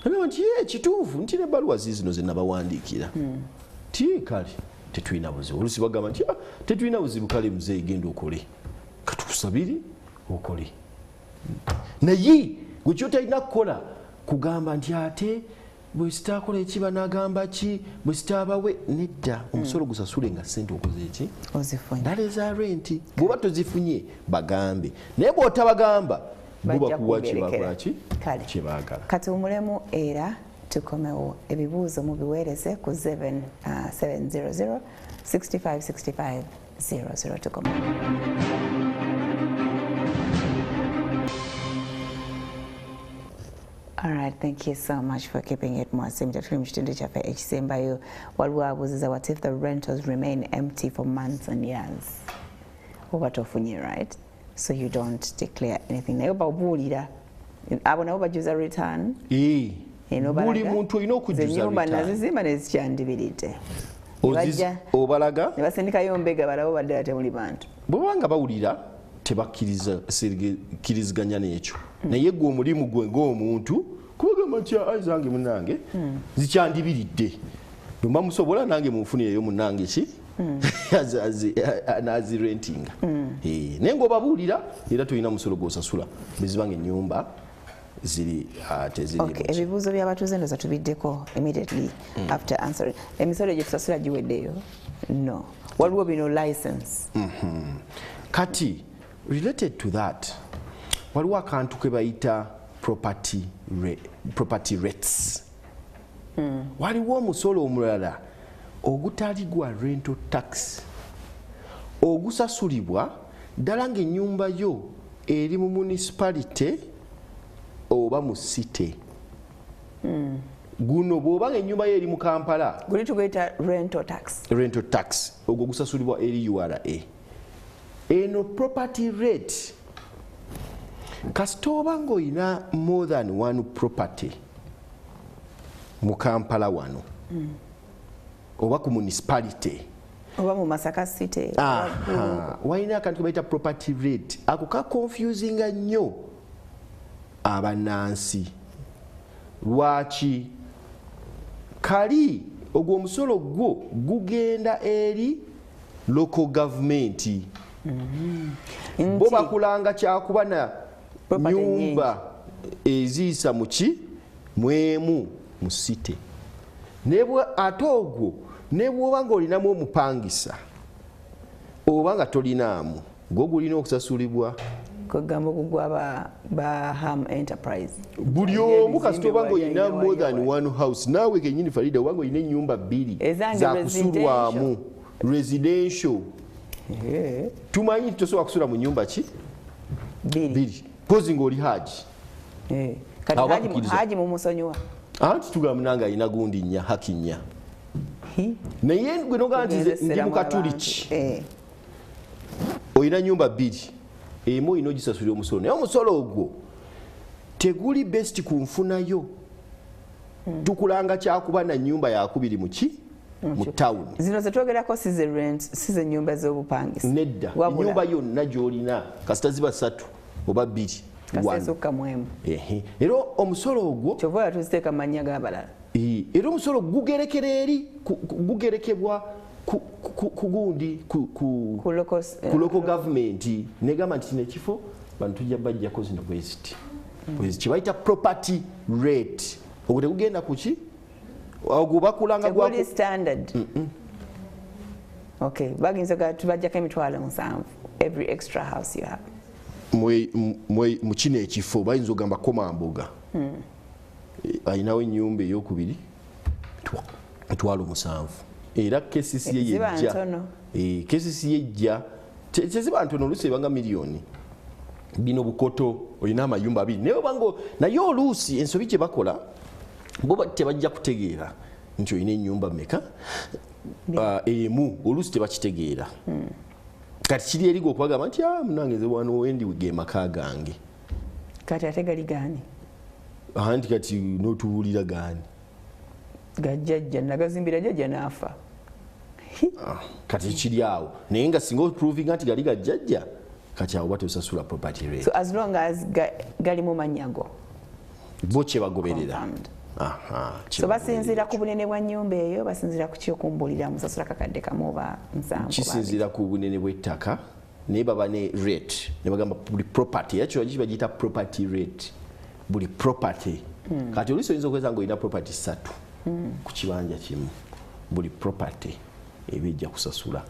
Nagamba nti ye kituufu nti n'ebbaluwa ziizino ze nabawandiikira. Ti kale tetulina buzibu. Oluusi bagamba nti tetulina buzibu kale muzeeyi genda okole. Katukusabire okole. Naye gwe ky'otalina kukola kugamba nti ate bwe sitaakola ekiba n'agamba ki, bwe sitaabawe nedda. Omusolo gusasule nga ssente okoze eki? Ozifunye. Ddala eza renti. Bw'oba tozifunye bagambe. Naye bw'otabagamba bo bakuwa kye bakola ki? Kye baagala. Kati omulemu era tukomewo ebibuuzo mubiweereze ku 700 65 65 00 tukomewo. All right, thank you so much for keeping it Mwasimja. Tuli mu kitundu kyaffe ekisembayo waliwo abuuziza what if the rentals remain empty for months and years? Oba tofunye, right? So you don't declare anything. Naye oba obuulira abo nabo bajuza return. Buli muntu olina okujjuza ennyumba return. Nazizimba nezikyandibiridde. Obalaga? Ne basindikayo mbega balabo baddala temuli bantu. Bwe baba bawulira tebakkiriziganya n'ekyo. Naye gwe omulimu gwe ng'omuntu kubagamba nti zange munnange zikyandibiridde. Bwe mba musobola nange munfunireyo munnange ki? N'azirentinga. Naye ng'obabuulira era tolina musolo gw'osasula bwe ziba ng'ennyumba ziri teziri. Ebibuuzo by'abatuuze ndowooza tubiddeko immediately after answering. Emisolo gye tusasula giweddeyo? No. Waliwo bino license. Kati related to that waliwo akantu ke bayita property rates. Waliwo omusolo omulala ogutali gwa rental tax ogusasulibwa ddala ng'ennyumba yo eri mu municipality oba mu city. Guno bw'oba ng'ennyumba yo eri mu Kampala, guli tuguyita rental tax. Rental tax ogwo gusasulibwa eri URA. Eno property rate kasita oba ng'olina more than one property mu Kampala wano oba ku municipality oba mu Masaka city, walina akantu ke bayita property rate. Ako ka confusinga nnyo abannansi. Lwaki? Kali ogwo omusolo gwo gugenda eri local government. Bo bakulanga kyakuba na nyumba eziyisa muki mwemu mu city. Nebwe ate ogwo ne bw'oba ng'olinamu omupangisa oba nga tolinaamu, gwo gulina okusasulibwa. Kugamba okugwa ba Ham Enterprise. Buli omu kasita oba ng'olina more than one house, naawe kennyini Farida oba ng'olina ennyumba bbiri za kusulwamu residential. Tumanyi nti tosobola kusula mu nnyumba ki? Bbiri. Pozi ng'oli haji. Kati haji mumusonyiwa. Anti tugamba munange alina gundi nnya, haki nnya. Naye gwe n'ogamba nti ndi Mukatuliki. Olina nnyumba bbiri. Emu olina ogisasulira omusolo. Naye omusolo ogwo teguli best ku nfunayo. Tukulanga kyakuba na nnyumba yakubiri mu ki? Mu town. Zino zetwogerako si ze rent, si ze nnyumba z'obupangisa. Nedda. Ennyumba yonna gy'olina kasita ziba 3 oba 2. Kasita ezokka mu emu. Era omusolo ogwo kyova olaba tuziteeka mu mannya g'abalala. Era omusolo gugerekera eri, gugerekebwa ku gundi, ku local government. Negamba nti kino ekifo bantu tujja bajjako zino bwe ziti. Bwe bayita property rate. Ogwo tegugenda ku ki? Ogwo bakulanga gwa Teguli standard. Okay, baginza tubajjako 7,000 every extra house you have. Mu kino ekifo bayinza ogamba Komamboga. Alinawo ennyumba ey'okubiri 7,000. Era KCC yejja. KCC yejja. Teziba ntono, oluusi ebanga miliyoni. Bino Bukoto olina amayumba abiri. Naye obango naye oluusi ensobi gye bakola bo tebajja kutegeera nti olina ennyumba mmeka emu, oluusi tebakitegeera. Kati kiri erigo okubagamba nti munange nze wano wendi ge maka gange. Kati ate gali gaani? Anti kati n'otubuulira gaani? Gajjajja nagazimbira jjajja n'afa. Kati kiri awo naye nga singa oprovinga nti gali gajjajja kati awo batosasula property rate. So as long as gali mu mannya go bo kye bagoberera. So basinziira ku bunene bwa nnyumba eyo, basinziira ku ki okumbulira musasula kakadde kamu oba 7? Kisinziira ku bunene bw'ettaka naye baba ne rate ne bagamba buli property yakyo bagiyita property rate. Buli property. Kati oluusi oyinza okweza ng'olina property 3 ku kibanja kimu. Buli property eba ejja kusasula.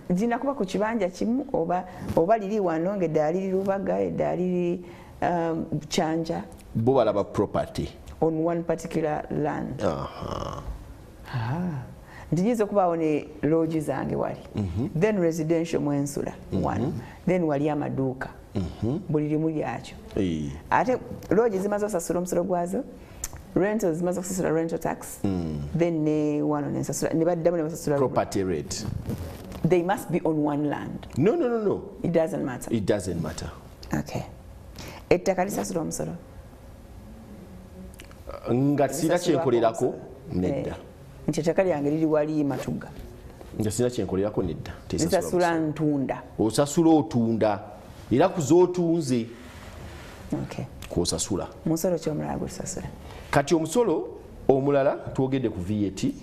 Zirina kuba ku kibanja kimu oba liri wano ng'eddala liri Lubaga, eddala liri Kyanja. Bo balaba property on one particular land. Nti nyinza okubaawo ne lodge zange wali. Then residential mwensula wano. Then wali amaduuka. Buli limu lyakyo. Ate lodge zimaze okusasula omusolo gwazo, rentals zimaze okusasula rental tax, then ne wano nensasula ne baddamu ne basasula property rate. They must be on one land. No, no, no, no. It doesn't matter. It doesn't matter. Okay. Ettaka lisasula omusolo? Nga sirina kyenkolerako nedda. Nti ettaka lyange liri wali Matuga. Nga sirina kyenkolerako nedda. Lisasula ntunda. Osasula otunda. Era kuzootunze. Okay. Kw'osasula. Musolo ki omulala gw'osasula? Kati omusolo omulala twogedde ku VAT,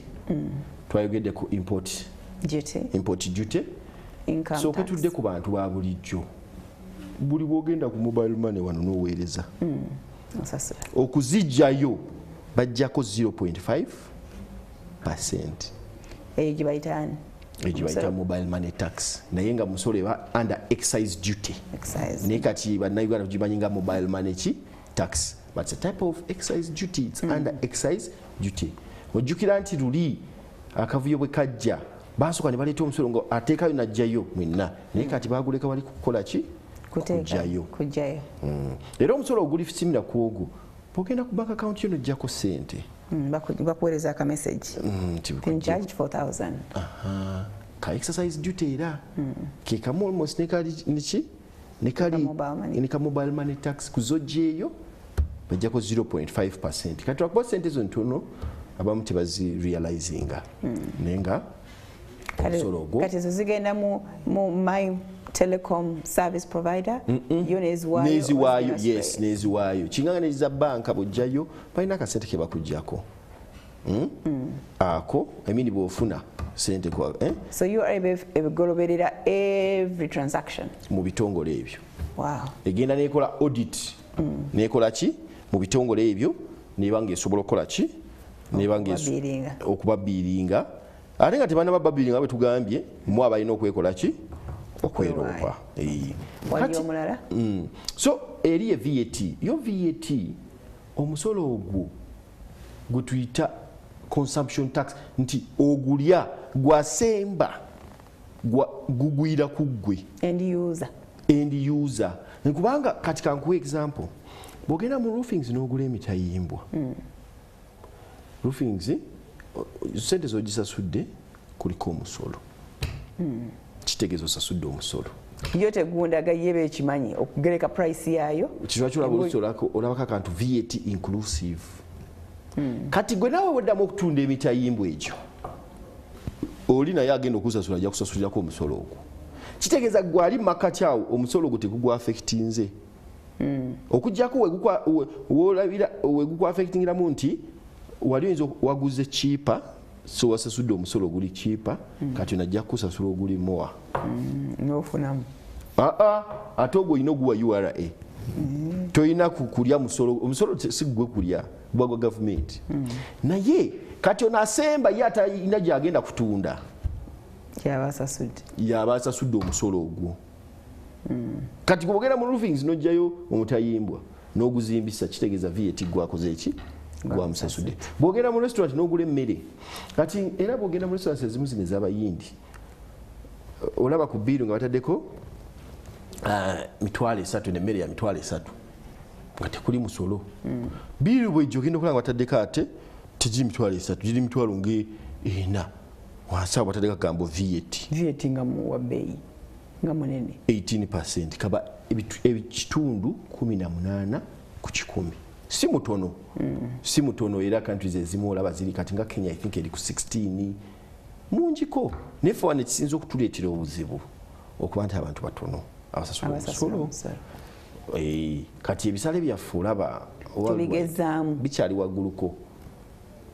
twayogedde ku import duty. Import duty. Income so tax. Tudde ku bantu ba bulijjo. Buli bw'ogenda ku mobile money wano n'oweereza. Osasula. Okuzijjayo bajjako 0.5%. Eyo gye bayita ani? Eyo gye bayita mobile money tax. Naye nga musolo eba under excise duty. Excise. Naye kati bannayuganda tugimanyi nga mobile money ki? Tax. But it's a type of excise duty. It's under excise duty. Ojjukira nti luli akavuyo bwe kajja basooka ne baleeta omusolo nga ateekayo n'ajjayo mwenna. Naye kati baaguleka bali kukola ki? Kujjayo. Kujjayo. Era omusolo oguli simira ku ogwo bw'ogenda ku bank account yo n'oggyako ssente. Bakuweereza aka message. Been charged 4,000. Ka exercise duty era. Ke kamu almost ne kali niki? Ne kali ne ka mobile money tax kuzojjeeyo bajjako 0.5%. Kati lwakuba ssente zo ntono abamu tebazi realizinga. Naye nga omusolo ogwo. Kati ezo zigenda mu my telecom service provider yo neziwaayo. Neziwaayo, yes, neziwaayo. Kinganga neza banka bw'ojjayo balina akasente ke bakuggyako. Ako, I mean bw'ofuna Sente kwa So URA ebigoloberera every transaction mu bitongole ebyo. Wow. Egenda nekola audit. Nekola ki mu bitongole ebyo nebanga esobola okukola ki nebanga okubabiringa. Ate nga tebanna babiringa bwe tugambye mu abalina okwekola ki okweroopa. Wali omulala? So eri ye VAT. Yo VAT omusolo ogwo gwe tuyita consumption tax nti ogulya gwasemba gugwira ku ggwe end user. End user. Nkubanga kati kankuwa example. Bw'ogenda mu roofings n'ogula emitayimbwa. Roofings sente z'ogisasudde kuliko omusolo. Kitegeeza osasudde omusolo. Yo tegundaga yebe ekimanyi okugereka price yaayo. Kirwaki olaba olabako akantu VAT inclusive. Kati gwe naawe weddamu okutunda emitayimbwa egyo oli naye agenda okusasula ajja kusasulirako omusolo ogwo. Kitegeeza gwe ali makati awo omusolo ogwo tegugwaffectinze. Okuggyako wegukwaffectingiramu nti wali oyinza waguze cheaper, so wasasudde omusolo oguli cheaper, kati onajja kusasula oguli more. N'ofunamu. Ate ogwo olina oguwa URA. Toyina kulya musolo, omusolo si gwe kulya, gwa gwa gavumenti. Naye kati ono asemba ye atalina gy'agenda kutunda. Yaba asasudde. Yaba asasudde omusolo ogwo. Kati bw'ogenda mu roofings n'oggyayo omutayimbwa n'oguzimbisa kitegeeza VAT gwakoze eki? Gwamusasudde. Bw'ogenda mu restaurant n'ogula emmere. Kati era bw'ogenda mu restaurants ezimu zino ez'Abayindi olaba ku biiru nga bataddeko 300 n'emmere ya 300 nga tekuli musolo. Biiru bw'ejja ogenda okulaba nga bataddeko ate tegiri 300 giri 400 wansi awo bataddeko akagambo VAT. VAT nga wa bbeeyi nga munene. 18% kaba ekitundu 18 ku 100. Si mutono. Si mutono era countries ezimu olaba ziri kati nga Kenya I think eri ku 16 mungiko. Naye ffe wano ekisinza okutuleetera obuzibu okuba nti abantu batono abasasula omusolo. Kati ebisale byaffe olaba tubigezaamu bikyali wagguluko.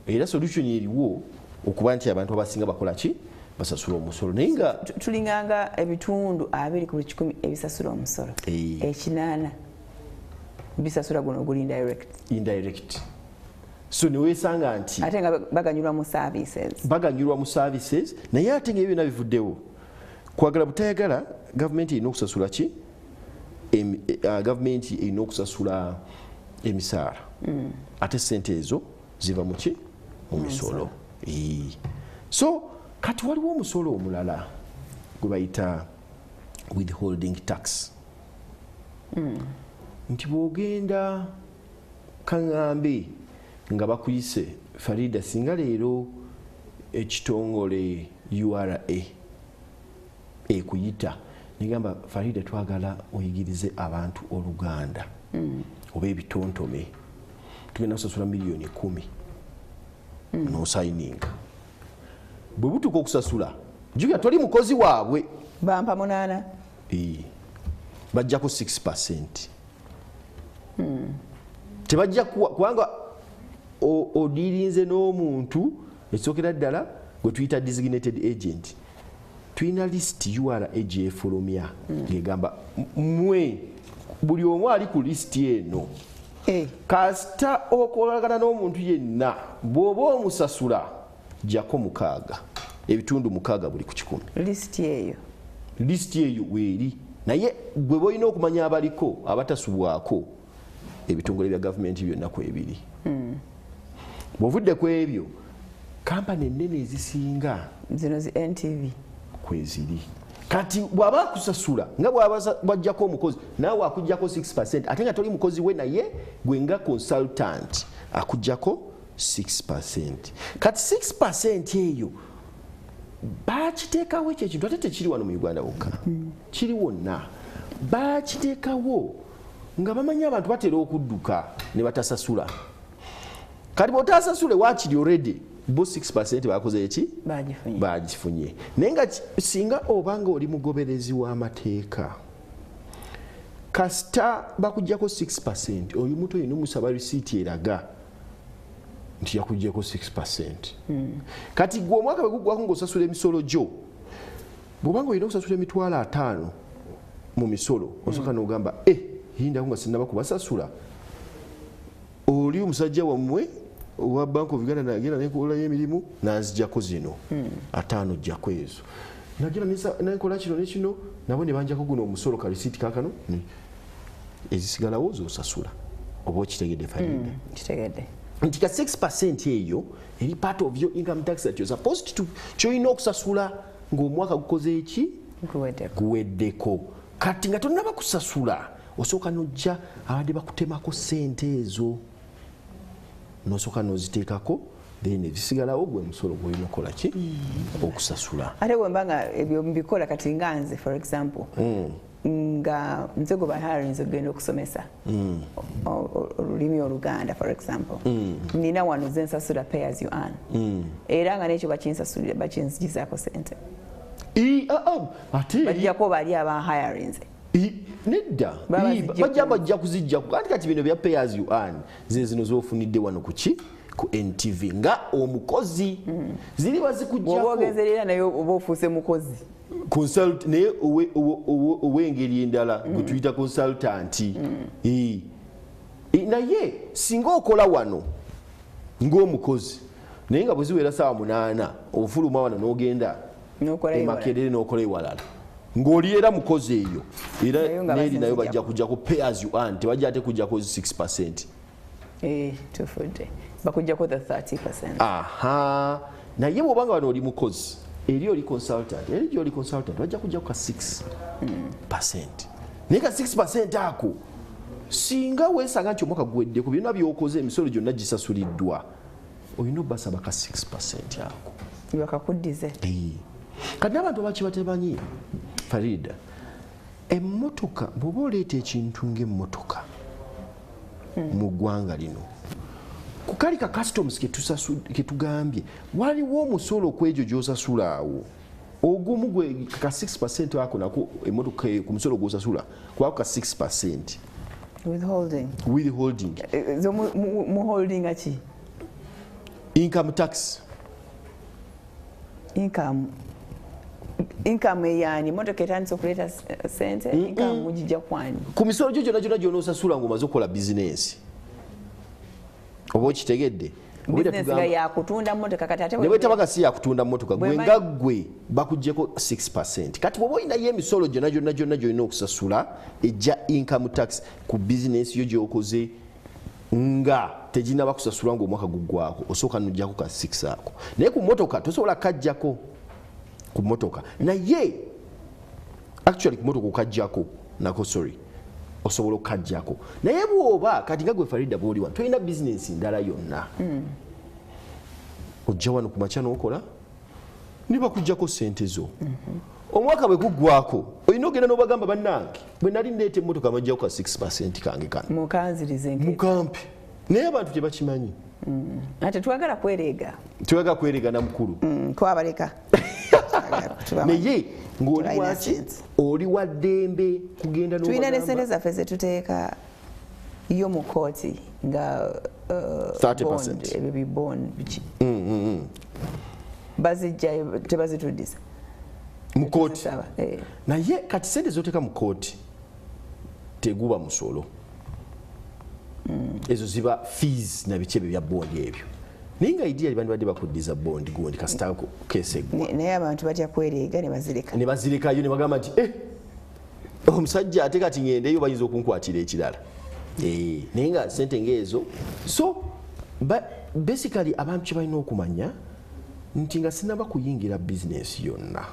Era solution eriwo okuba nti abantu abasinga bakola ki basasula omusolo. Naye nga tulinganga ebitundu 2 ku 100 ebisasula omusolo. 8 bisasula guno guli indirect. Indirect. So niwesanga nti ate nga baganyulwa mu services. Baganyulwa mu services naye ate nga ebyo bivuddewo. Kwagala butayagala gavumenti erina okusasula ki? Gavumenti erina okusasula emisaala. Ate ssente ezo ziva mu ki? Mu misolo. So kati waliwo omusolo omulala gwe bayita withholding tax. Nti bw'ogenda kaŋŋambe nga bakuyise Farida singa leero ekitongole URA ekuyita negamba Farida twagala oyigirize abantu Oluganda oba ebitontome tugenda kusasula 10 million n'osayininga. Bwe butuuka okusasula jjukira toli mukozi waabwe. Bampa 8. Bajjako 6%. Tebajja kubanga odirinze n'omuntu ekisookera ddala gwe tuyita designated agent. Tulina list URA gy'efulumya ng'egamba mmwe buli omu ali ku list eno. Kasita okolagana n'omuntu yenna bw'oba omusasula jjako 6 ebitundu 6 buli ku 100. List eyo. List eyo weeri naye gwe bw'olina okumanya abaliko abatasubwako ebitongole bya gavumenti byonna kwebiri. Bw'ovudde ku ebyo kampani ennene ezisinga zino zi NTV kweziri. Kati bw'aba akusasula nga bw'ajjako omukozi naawe akuggyako 6% ate nga toli mukozi we naye gwe nga consultant akuggyako 6%. Kati 6% eyo bakiteekawo ekyo ekintu ate tekiri wano mu Uganda wokka. Kiri wonna. Bakiteekawo nga bamanyi abantu batera okudduka ne batasasula. Kati bw'otasasule waakiri already bo 6% bakoze eki? Bagifunye. Naye nga singa obanga oli mugoberezi w'amateeka kasita bakuggyako 6% oyo omuntu olina omusaba risiiti eraga Nti yakugyeko 6%. Kati gwe omwaka bwe guggwako ng'osasula emisolo gyo, bw'obanga olina okusasula 50,000 mu misolo, osooka n'ogamba, e yindako nga sinnaba kubasasula, oli omusajja wammwe owa Bank of Uganda nagenda nekolayo emirimu nanzijako zino 50, jjako ezo, nagenda nenkola kino nekino, nabo ne banjako guno omusolo, ka receipt kakano, ezisigalawo zosasula. Oba okitegedde, Farida? Kitegedde. Nti ka 6% eyo eri part of your income tax that you're supposed to, kyolina okusasula ng'omwaka gukoze eki? Guweddeko. Guweddeko. Kati nga tonnaba kusasula, osooka nojja abadde bakutemako sente ezo, nosooka noziteekako, then ezisigalawo gwe musolo gwolina okukola ki? Okusasula. Ate bwemba nga ebyo mbikola, kati nga nze, for example, nga nze gwe bahirinze okugenda okusomesa olulimi Oluganda, for example, nina wano zensasula pay as you earn, era nga nekyo bakinsasulira, bakinzigizaako sente. Ate eri- Bajjako bali abahirinze. Nedda. Baba zijje Bajja bajja kuzijjaku. Anti kati bino bya pay as you earn, ze zino zofunidde wano kuki ku NTV nga omukozi, ziri Bw'oba bazikujjako. Ogenze era naye oba ofuuse mukozi. Consult naye ow'engeri endala gwe tuyita consultant. Naye singa okola wano ng'omukozi, naye nga bwe ziwera saawa 8 ofuluma wano n'ogenda N'okolayo ewalala. Emakerere n'okola ewalala ng'oli era mukozi eyo era Nayo nga neeri nayo bazinzijjako. Bajja kujjako pay as you earn, tebajja ate kujjako 6%. Tufudde bakujjako the 30%. Aha, naye bw'obanga wano oli mukozi, eri oli consultant, eri gyoli consultant bajja kujjako ka 6%. Naye ka 6% ako, singa weesanga nti omwaka guweddeko, byonna byokoze, emisolo gyonna gisasuliddwa, olina obasaba ka 6% ako. Bakakuddize. Kati n'abantu abaki batemanyi, Farida, emmotoka, bw'oba oleeta ekintu ng'emmotoka mu ggwanga lino, ku kali ka customs ketugambye, waliwo omusolo ku egyo gy'osasula awo ogumu gwe ka 6% ako nako. Emmotoka eyo ku musolo gw'osasula kubako ka 6%. Withholding. Withholding. Zo muholdinga ki? Income tax. Income eyani? Emotoka etandise okuleeta sente, income mugijja kwani? Ku misolo gyo gyonna gyonna gy'onoosasula ng'omaze okukola bizinensi. Oba okitegedde? Obwedda Bizinesi nga yakutunda motoka, kati ate ne bwetabaga si yakutunda mmotoka, gwe nga ggwe bakuggyeko 6%. Kati bw'oba olinayo emisolo gyonna gyonna gyonna gyolina okusasula ejja income tax ku bizinensi yo gy'okoze nga teginaba kusasulwa ng'omwaka guggwako, osooka nojjako ka 6 ako. Naye ku mmotoka tosobola kajjako ku mmotoka. Naye actually ku mmotoka okajjako nako, sorry, osobola okukajjako. Naye bw'oba kati nga gwe Farida bw'oli wano, tolina bizinensi ndala yonna, ojja wano ku makya n'okola ne bakuggyako sente zo, omwaka bwe guggwako olina ogenda n'obagamba, "Bannange, bwe nali ndeeta emmotoka bajjako ka 6% kange kano." Mukanzirize nke. Mukampe. Naye abantu tebakimanyi. Ate twagala kwereega. Tewagala kweregana mukulu. Twabaleka. Naye ng'oli Tebalina waki? sente. Oli wa ddembe kugenda Tulina ne n'obagamba. sente zaffe zetuteeka yo mu kooti nga 30%. bond, ebyo bi bond biki, bazijjayo, tebazituddiza. Mu kooti? Saba, eh. Naye kati sente zoteeka mu kooti teguba musolo. Ezo ziba fees na biki ebyo bya bond ebyo. Naye nga ideally bandibadde bakuddiza bond gundi kasita keseggwa. Naye abantu batya kwereega ne bazireka. Ne bazirekayo ne bagamba nti, "Eh, omusajja ate kati ngendeyo bayinza okunkwatira ekirala." Naye nga sente ngaezo, so basically abantu kye balina okumanya nti nga sinaba kuyingira bizinesi yonna,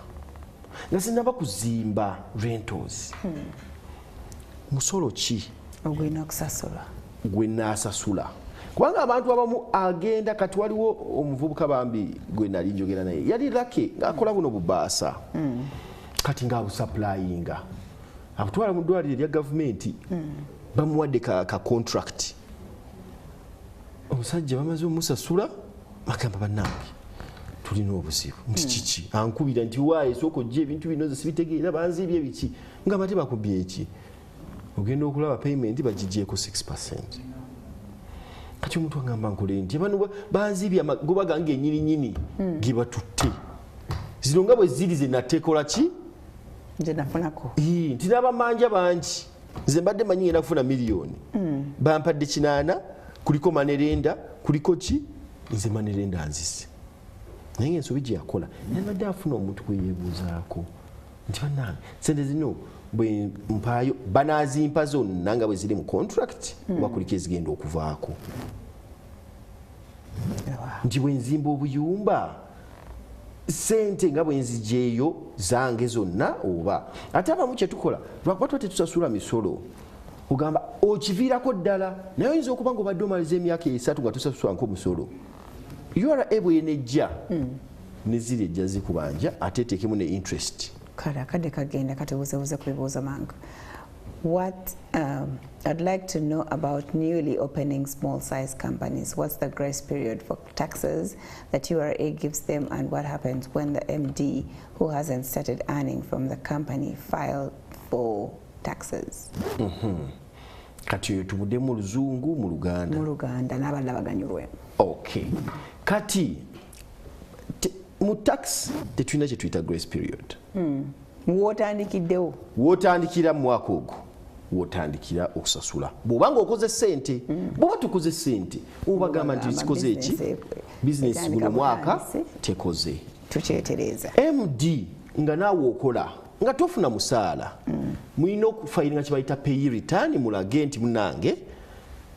nga sinaba kuzimba rentals, musolo ki ogulina okusasulwa gwe naasasula? Kubanga abantu abamu agenda, kati waliwo omuvubuka bambi gwe nali njogera naye, yali lake ng'akola buno bubaasa, kati ng'abusupplyinga, abutwala mu ddwaliro erya gavumenti. Bamuwadde ka contract. Omusajja bamaze omusasula, bagamba, "Bannange, tulina obuzibu." Nti kiki? Ankubira nti, "Waaye sooka ojja, ebintu bino nze sibitegeera, banzibye biki." Nga bate bakubye eki? Ogenda okulaba payment bagigyeko 6%. Kati omuntu agamba nkole nti bano banzibye amagoba gange ennyini nyini ge batutte. Zino nga bwe ziri ze nateekola ki? Nze nafunako. Nti n'abamanja bangi. Nze mbadde manyi ngenda kufuna miliyoni. Bampadde 8, kuliko manerenda, kuliko ki? Nze manerenda nzise. Naye ensobi gye yakola, yabadde afuna omuntu gwe yeebuuzaako. Nti bannange, ssente zino bwe mpaayo banaazimpa zonna nga bwe ziri mu contract, oba kuliko ezigenda okuvaako. Nti bwe nzimba obuyumba, ssente nga bwe nzigyeyo zange zonna oba. Ate abamu kye tukola, lwakuba tuba tetusasula misolo. Ogamba okiviirako ddala, naye oyinza okuba ng'obadde omaliza emyaka 3 nga tosasula nk'omusolo. URA bw'enejja, ne ziri ejja zikubanja ate eteekemu ne interest. Kale akadde kagenda katubuuzebuuze ku bibuuzo mangu. What I'd like to know about newly opening small size companies. What's the grace period for taxes that URA gives them, and what happens when the MD who hasn't started earning from the company file for taxes? Kati oyo tubudde mu Luzungu, mu Luganda. Mu Luganda n'abalala baganyulwemu. Okay. Kati mu tax tetulina kye tuyita grace period. W'otandikiddewo. W'otandikira mu mwaka ogwo, w'otandikira okusasula. Bw'oba ng'okoze ssente, bw'oba tukoze ssente, obagamba nti zikoze eki? Bizinesi guno mwaka tekoze. Tukyetereeza. MD nga naawe okola, nga tofuna musaala, mulina okufayiringa kye bayita pay return, mulage nti munnange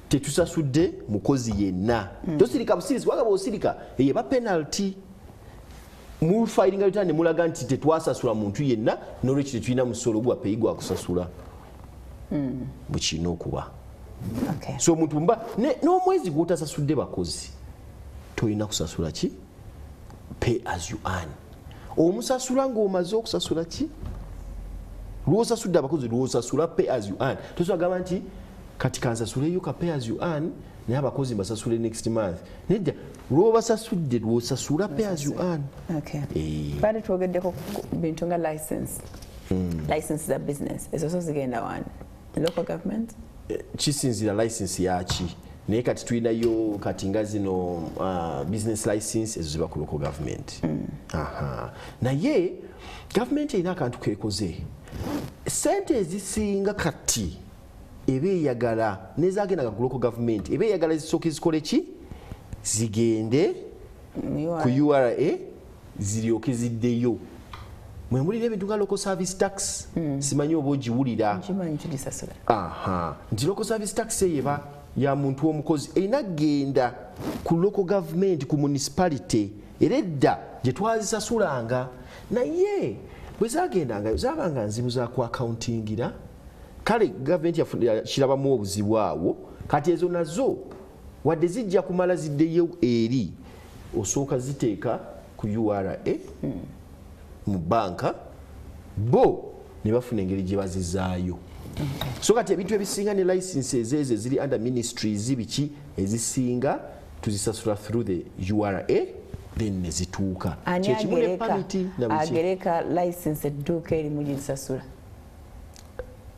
tetusasudde mukozi yenna. Tosirika busirisi, kubanga bw'osirika eyo eba penalty. Mu filing return ne mulaga nti tetwasasula muntu yenna, n'olwekyo tetulina musolo gwa pay gwa kusasula. Bwe kirina okuba. So omuntu mba n'omwezi gw'otasasudde bakozi, tolina kusasula ki? Pay as you earn. Omusasula ng'omaze okusasula ki? Lw'osasudde abakozi lw'osasula pay as you earn. Tosobola kugamba nti kati kansasuleyo ka pay as you earn, naye abakozi mbasasule next month. Nedda, lw'obasasudde lw'osasula pay as you earn. Bali twogeddeko ku bintu nga license. License za business. Ezo zo zigenda wani? Local government? Kisinziira license yaki. Naye kati tulinayo kati nga zino business license ezo ziba ku local government. Naye government erina akantu keekoze. Ssente ezisinga kati eba eyagala n'ezagendanga ku local government, eba eyagala zisooke zikole ki? Zigende ku URA ziryoke ziddeyo. Mwe mulina ebintu nga local service tax, simanyi oba ogiwulira. Nkimanyi tugisasula. Nti local service tax eyo eba ya muntu omukozi, erina kugenda ku local government, ku municipality, era edda gye twazisasulanga. Naye bwe zagendanga zaabanga nzibu za ku accountingira. Kale gavumenti yakirabamu obuzibu awo. Kati ezo nazo wadde zijja kumala ziddeyo eri, osooka ziteeka ku URA mu banka, bo ne bafuna engeri gye bazizaayo. So kati ebintu ebisinga ne licenses ezo eziri under ministries biki ezisinga tuzisasula through the URA, then ne zituuka. Ani Kyekimu ne permit na biki. agereka license edduuka erimu girisasula?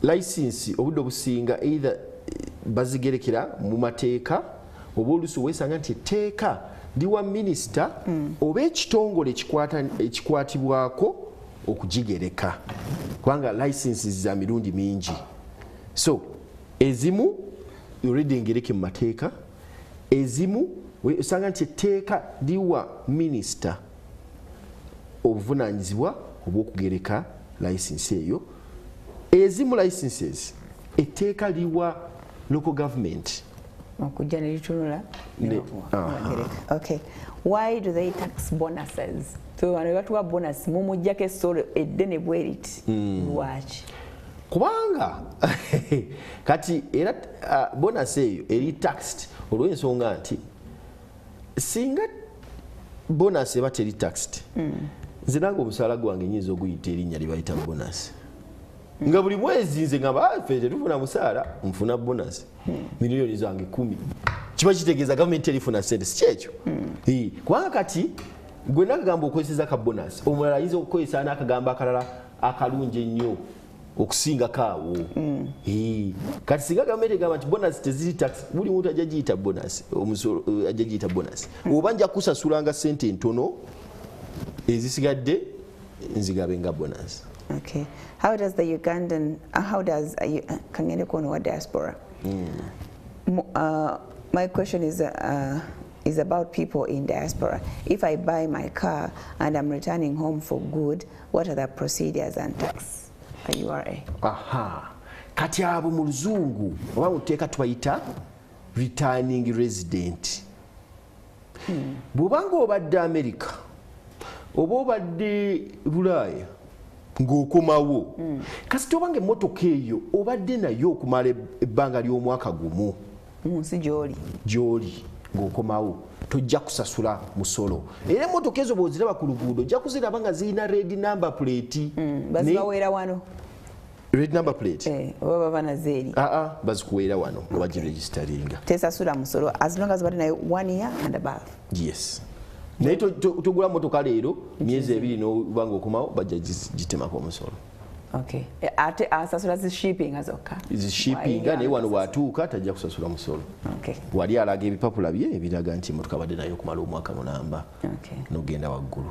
License obudde obusinga either bazigerekera mu mateeka, oba oluusi weesanga nti etteeka liwa minisita oba ekitongole ekikwatibwako okugigereka, kubanga licenses za mirundi mingi. So ezimu already ngereke mu mateeka, ezimu osanga nti etteeka liwa minisita obuvunaanyizibwa obw'okugereka license eyo. Ezimu licenses etteeka liwa local government okujja ne litunula ne bagereka. Okay, why do they tax bonuses? So bano batuwa bonus mumuggyako essolo eddene bwe riti. Lwaki? Kubanga kati era bonus eyo eri taxed olw'ensonga nti singa bonus eba teri taxed, nze nange omusaala gwange nyinza oguyita erinnya lye bayita bonus. Nga buli mwezi nze ngamba, ffe tetufuna musaala, nfuna bonus miliyoni zange 10. Kiba kitegeeza gavumenti terifuna ssente, si kyekyo? Kubanga kati gwe nakagamba okozeseza ka bonus, omulala ayinza okukozesa n'akagambo akalala akalungi ennyo. Okusingako awo. Kati singa gavumenti egamba nti bonus teziri tax, buli muntu ajja giyita bonus, omusolo ajja giyita bonus, oba nja kusasulanga sente ntono, ezisigadde nzigabe nga bonus. Okay. How does the Ugandan, how does, kangende kuona wa diaspora. My question is about people in diaspora. If I buy my car and I'm returning home for good, what are the procedures and tax? A URA. Aha, kati abo mu luzungu oba mu tteeka tubayita returning resident. Bw'obanga obadde America oba obadde Bulaaya ng'okomawo, kasita obanga emmotoka eyo obadde nayo okumala ebbanga ly'omwaka gumu Mu nsi gy'oli. Gy'oli ng'okomawo, tojja kusasula musolo. Era emmotoka ezo bw'oziraba ku luguudo, ojja kuziraba nga zirina red number plate. Bazibaweera wano. Red number plate. Oba baba nazo eri. Aa, bazikuweera wano nga bagiregisteringa. Tesasula musolo as long as obadde nayo one year and above. Yes, naye togula motoka leero, myezi 2 noba nga okomawo, bajja gitemako omusolo. Okay. Ate asasula zi shipping zokka. Zishippinga, naye wano bw'atuuka tajja kusasula musolo. Wali alaga ebipapula bye ebiraga nti emotoka badde nayo okumala omwaka mulamba n'ogenda waggulu.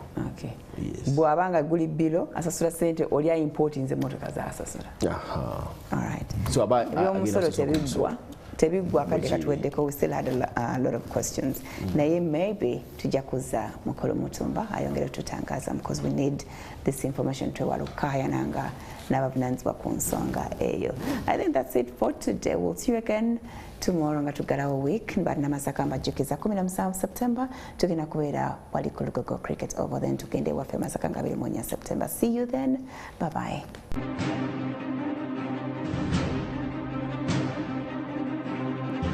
Yes. Bw'abanga guli bilo asasula sente, oli aimportinze emmotoka zasasula. Aha. All right. So aba Ebyomusolo agenda kusasula tebiggwa. Tebiggwa, akadde Bwekiri. katuweddeko. We still had a lot of questions, naye maybe tujja kuzza mukulu Mutumba ayongere tutangaza, because we need this information, twewala okukayananga n'abavunanyizibwa ku nsonga eyo. I think that's it for today. We'll see you again tomorrow nga tuggalawo week. Bannamasaka, mbajjukiza, 17 September tugenda kubeera wali ku Lugogo Cricket Oval, then tugende ewaffe Masaka nga 24 September. See you then, bye bye.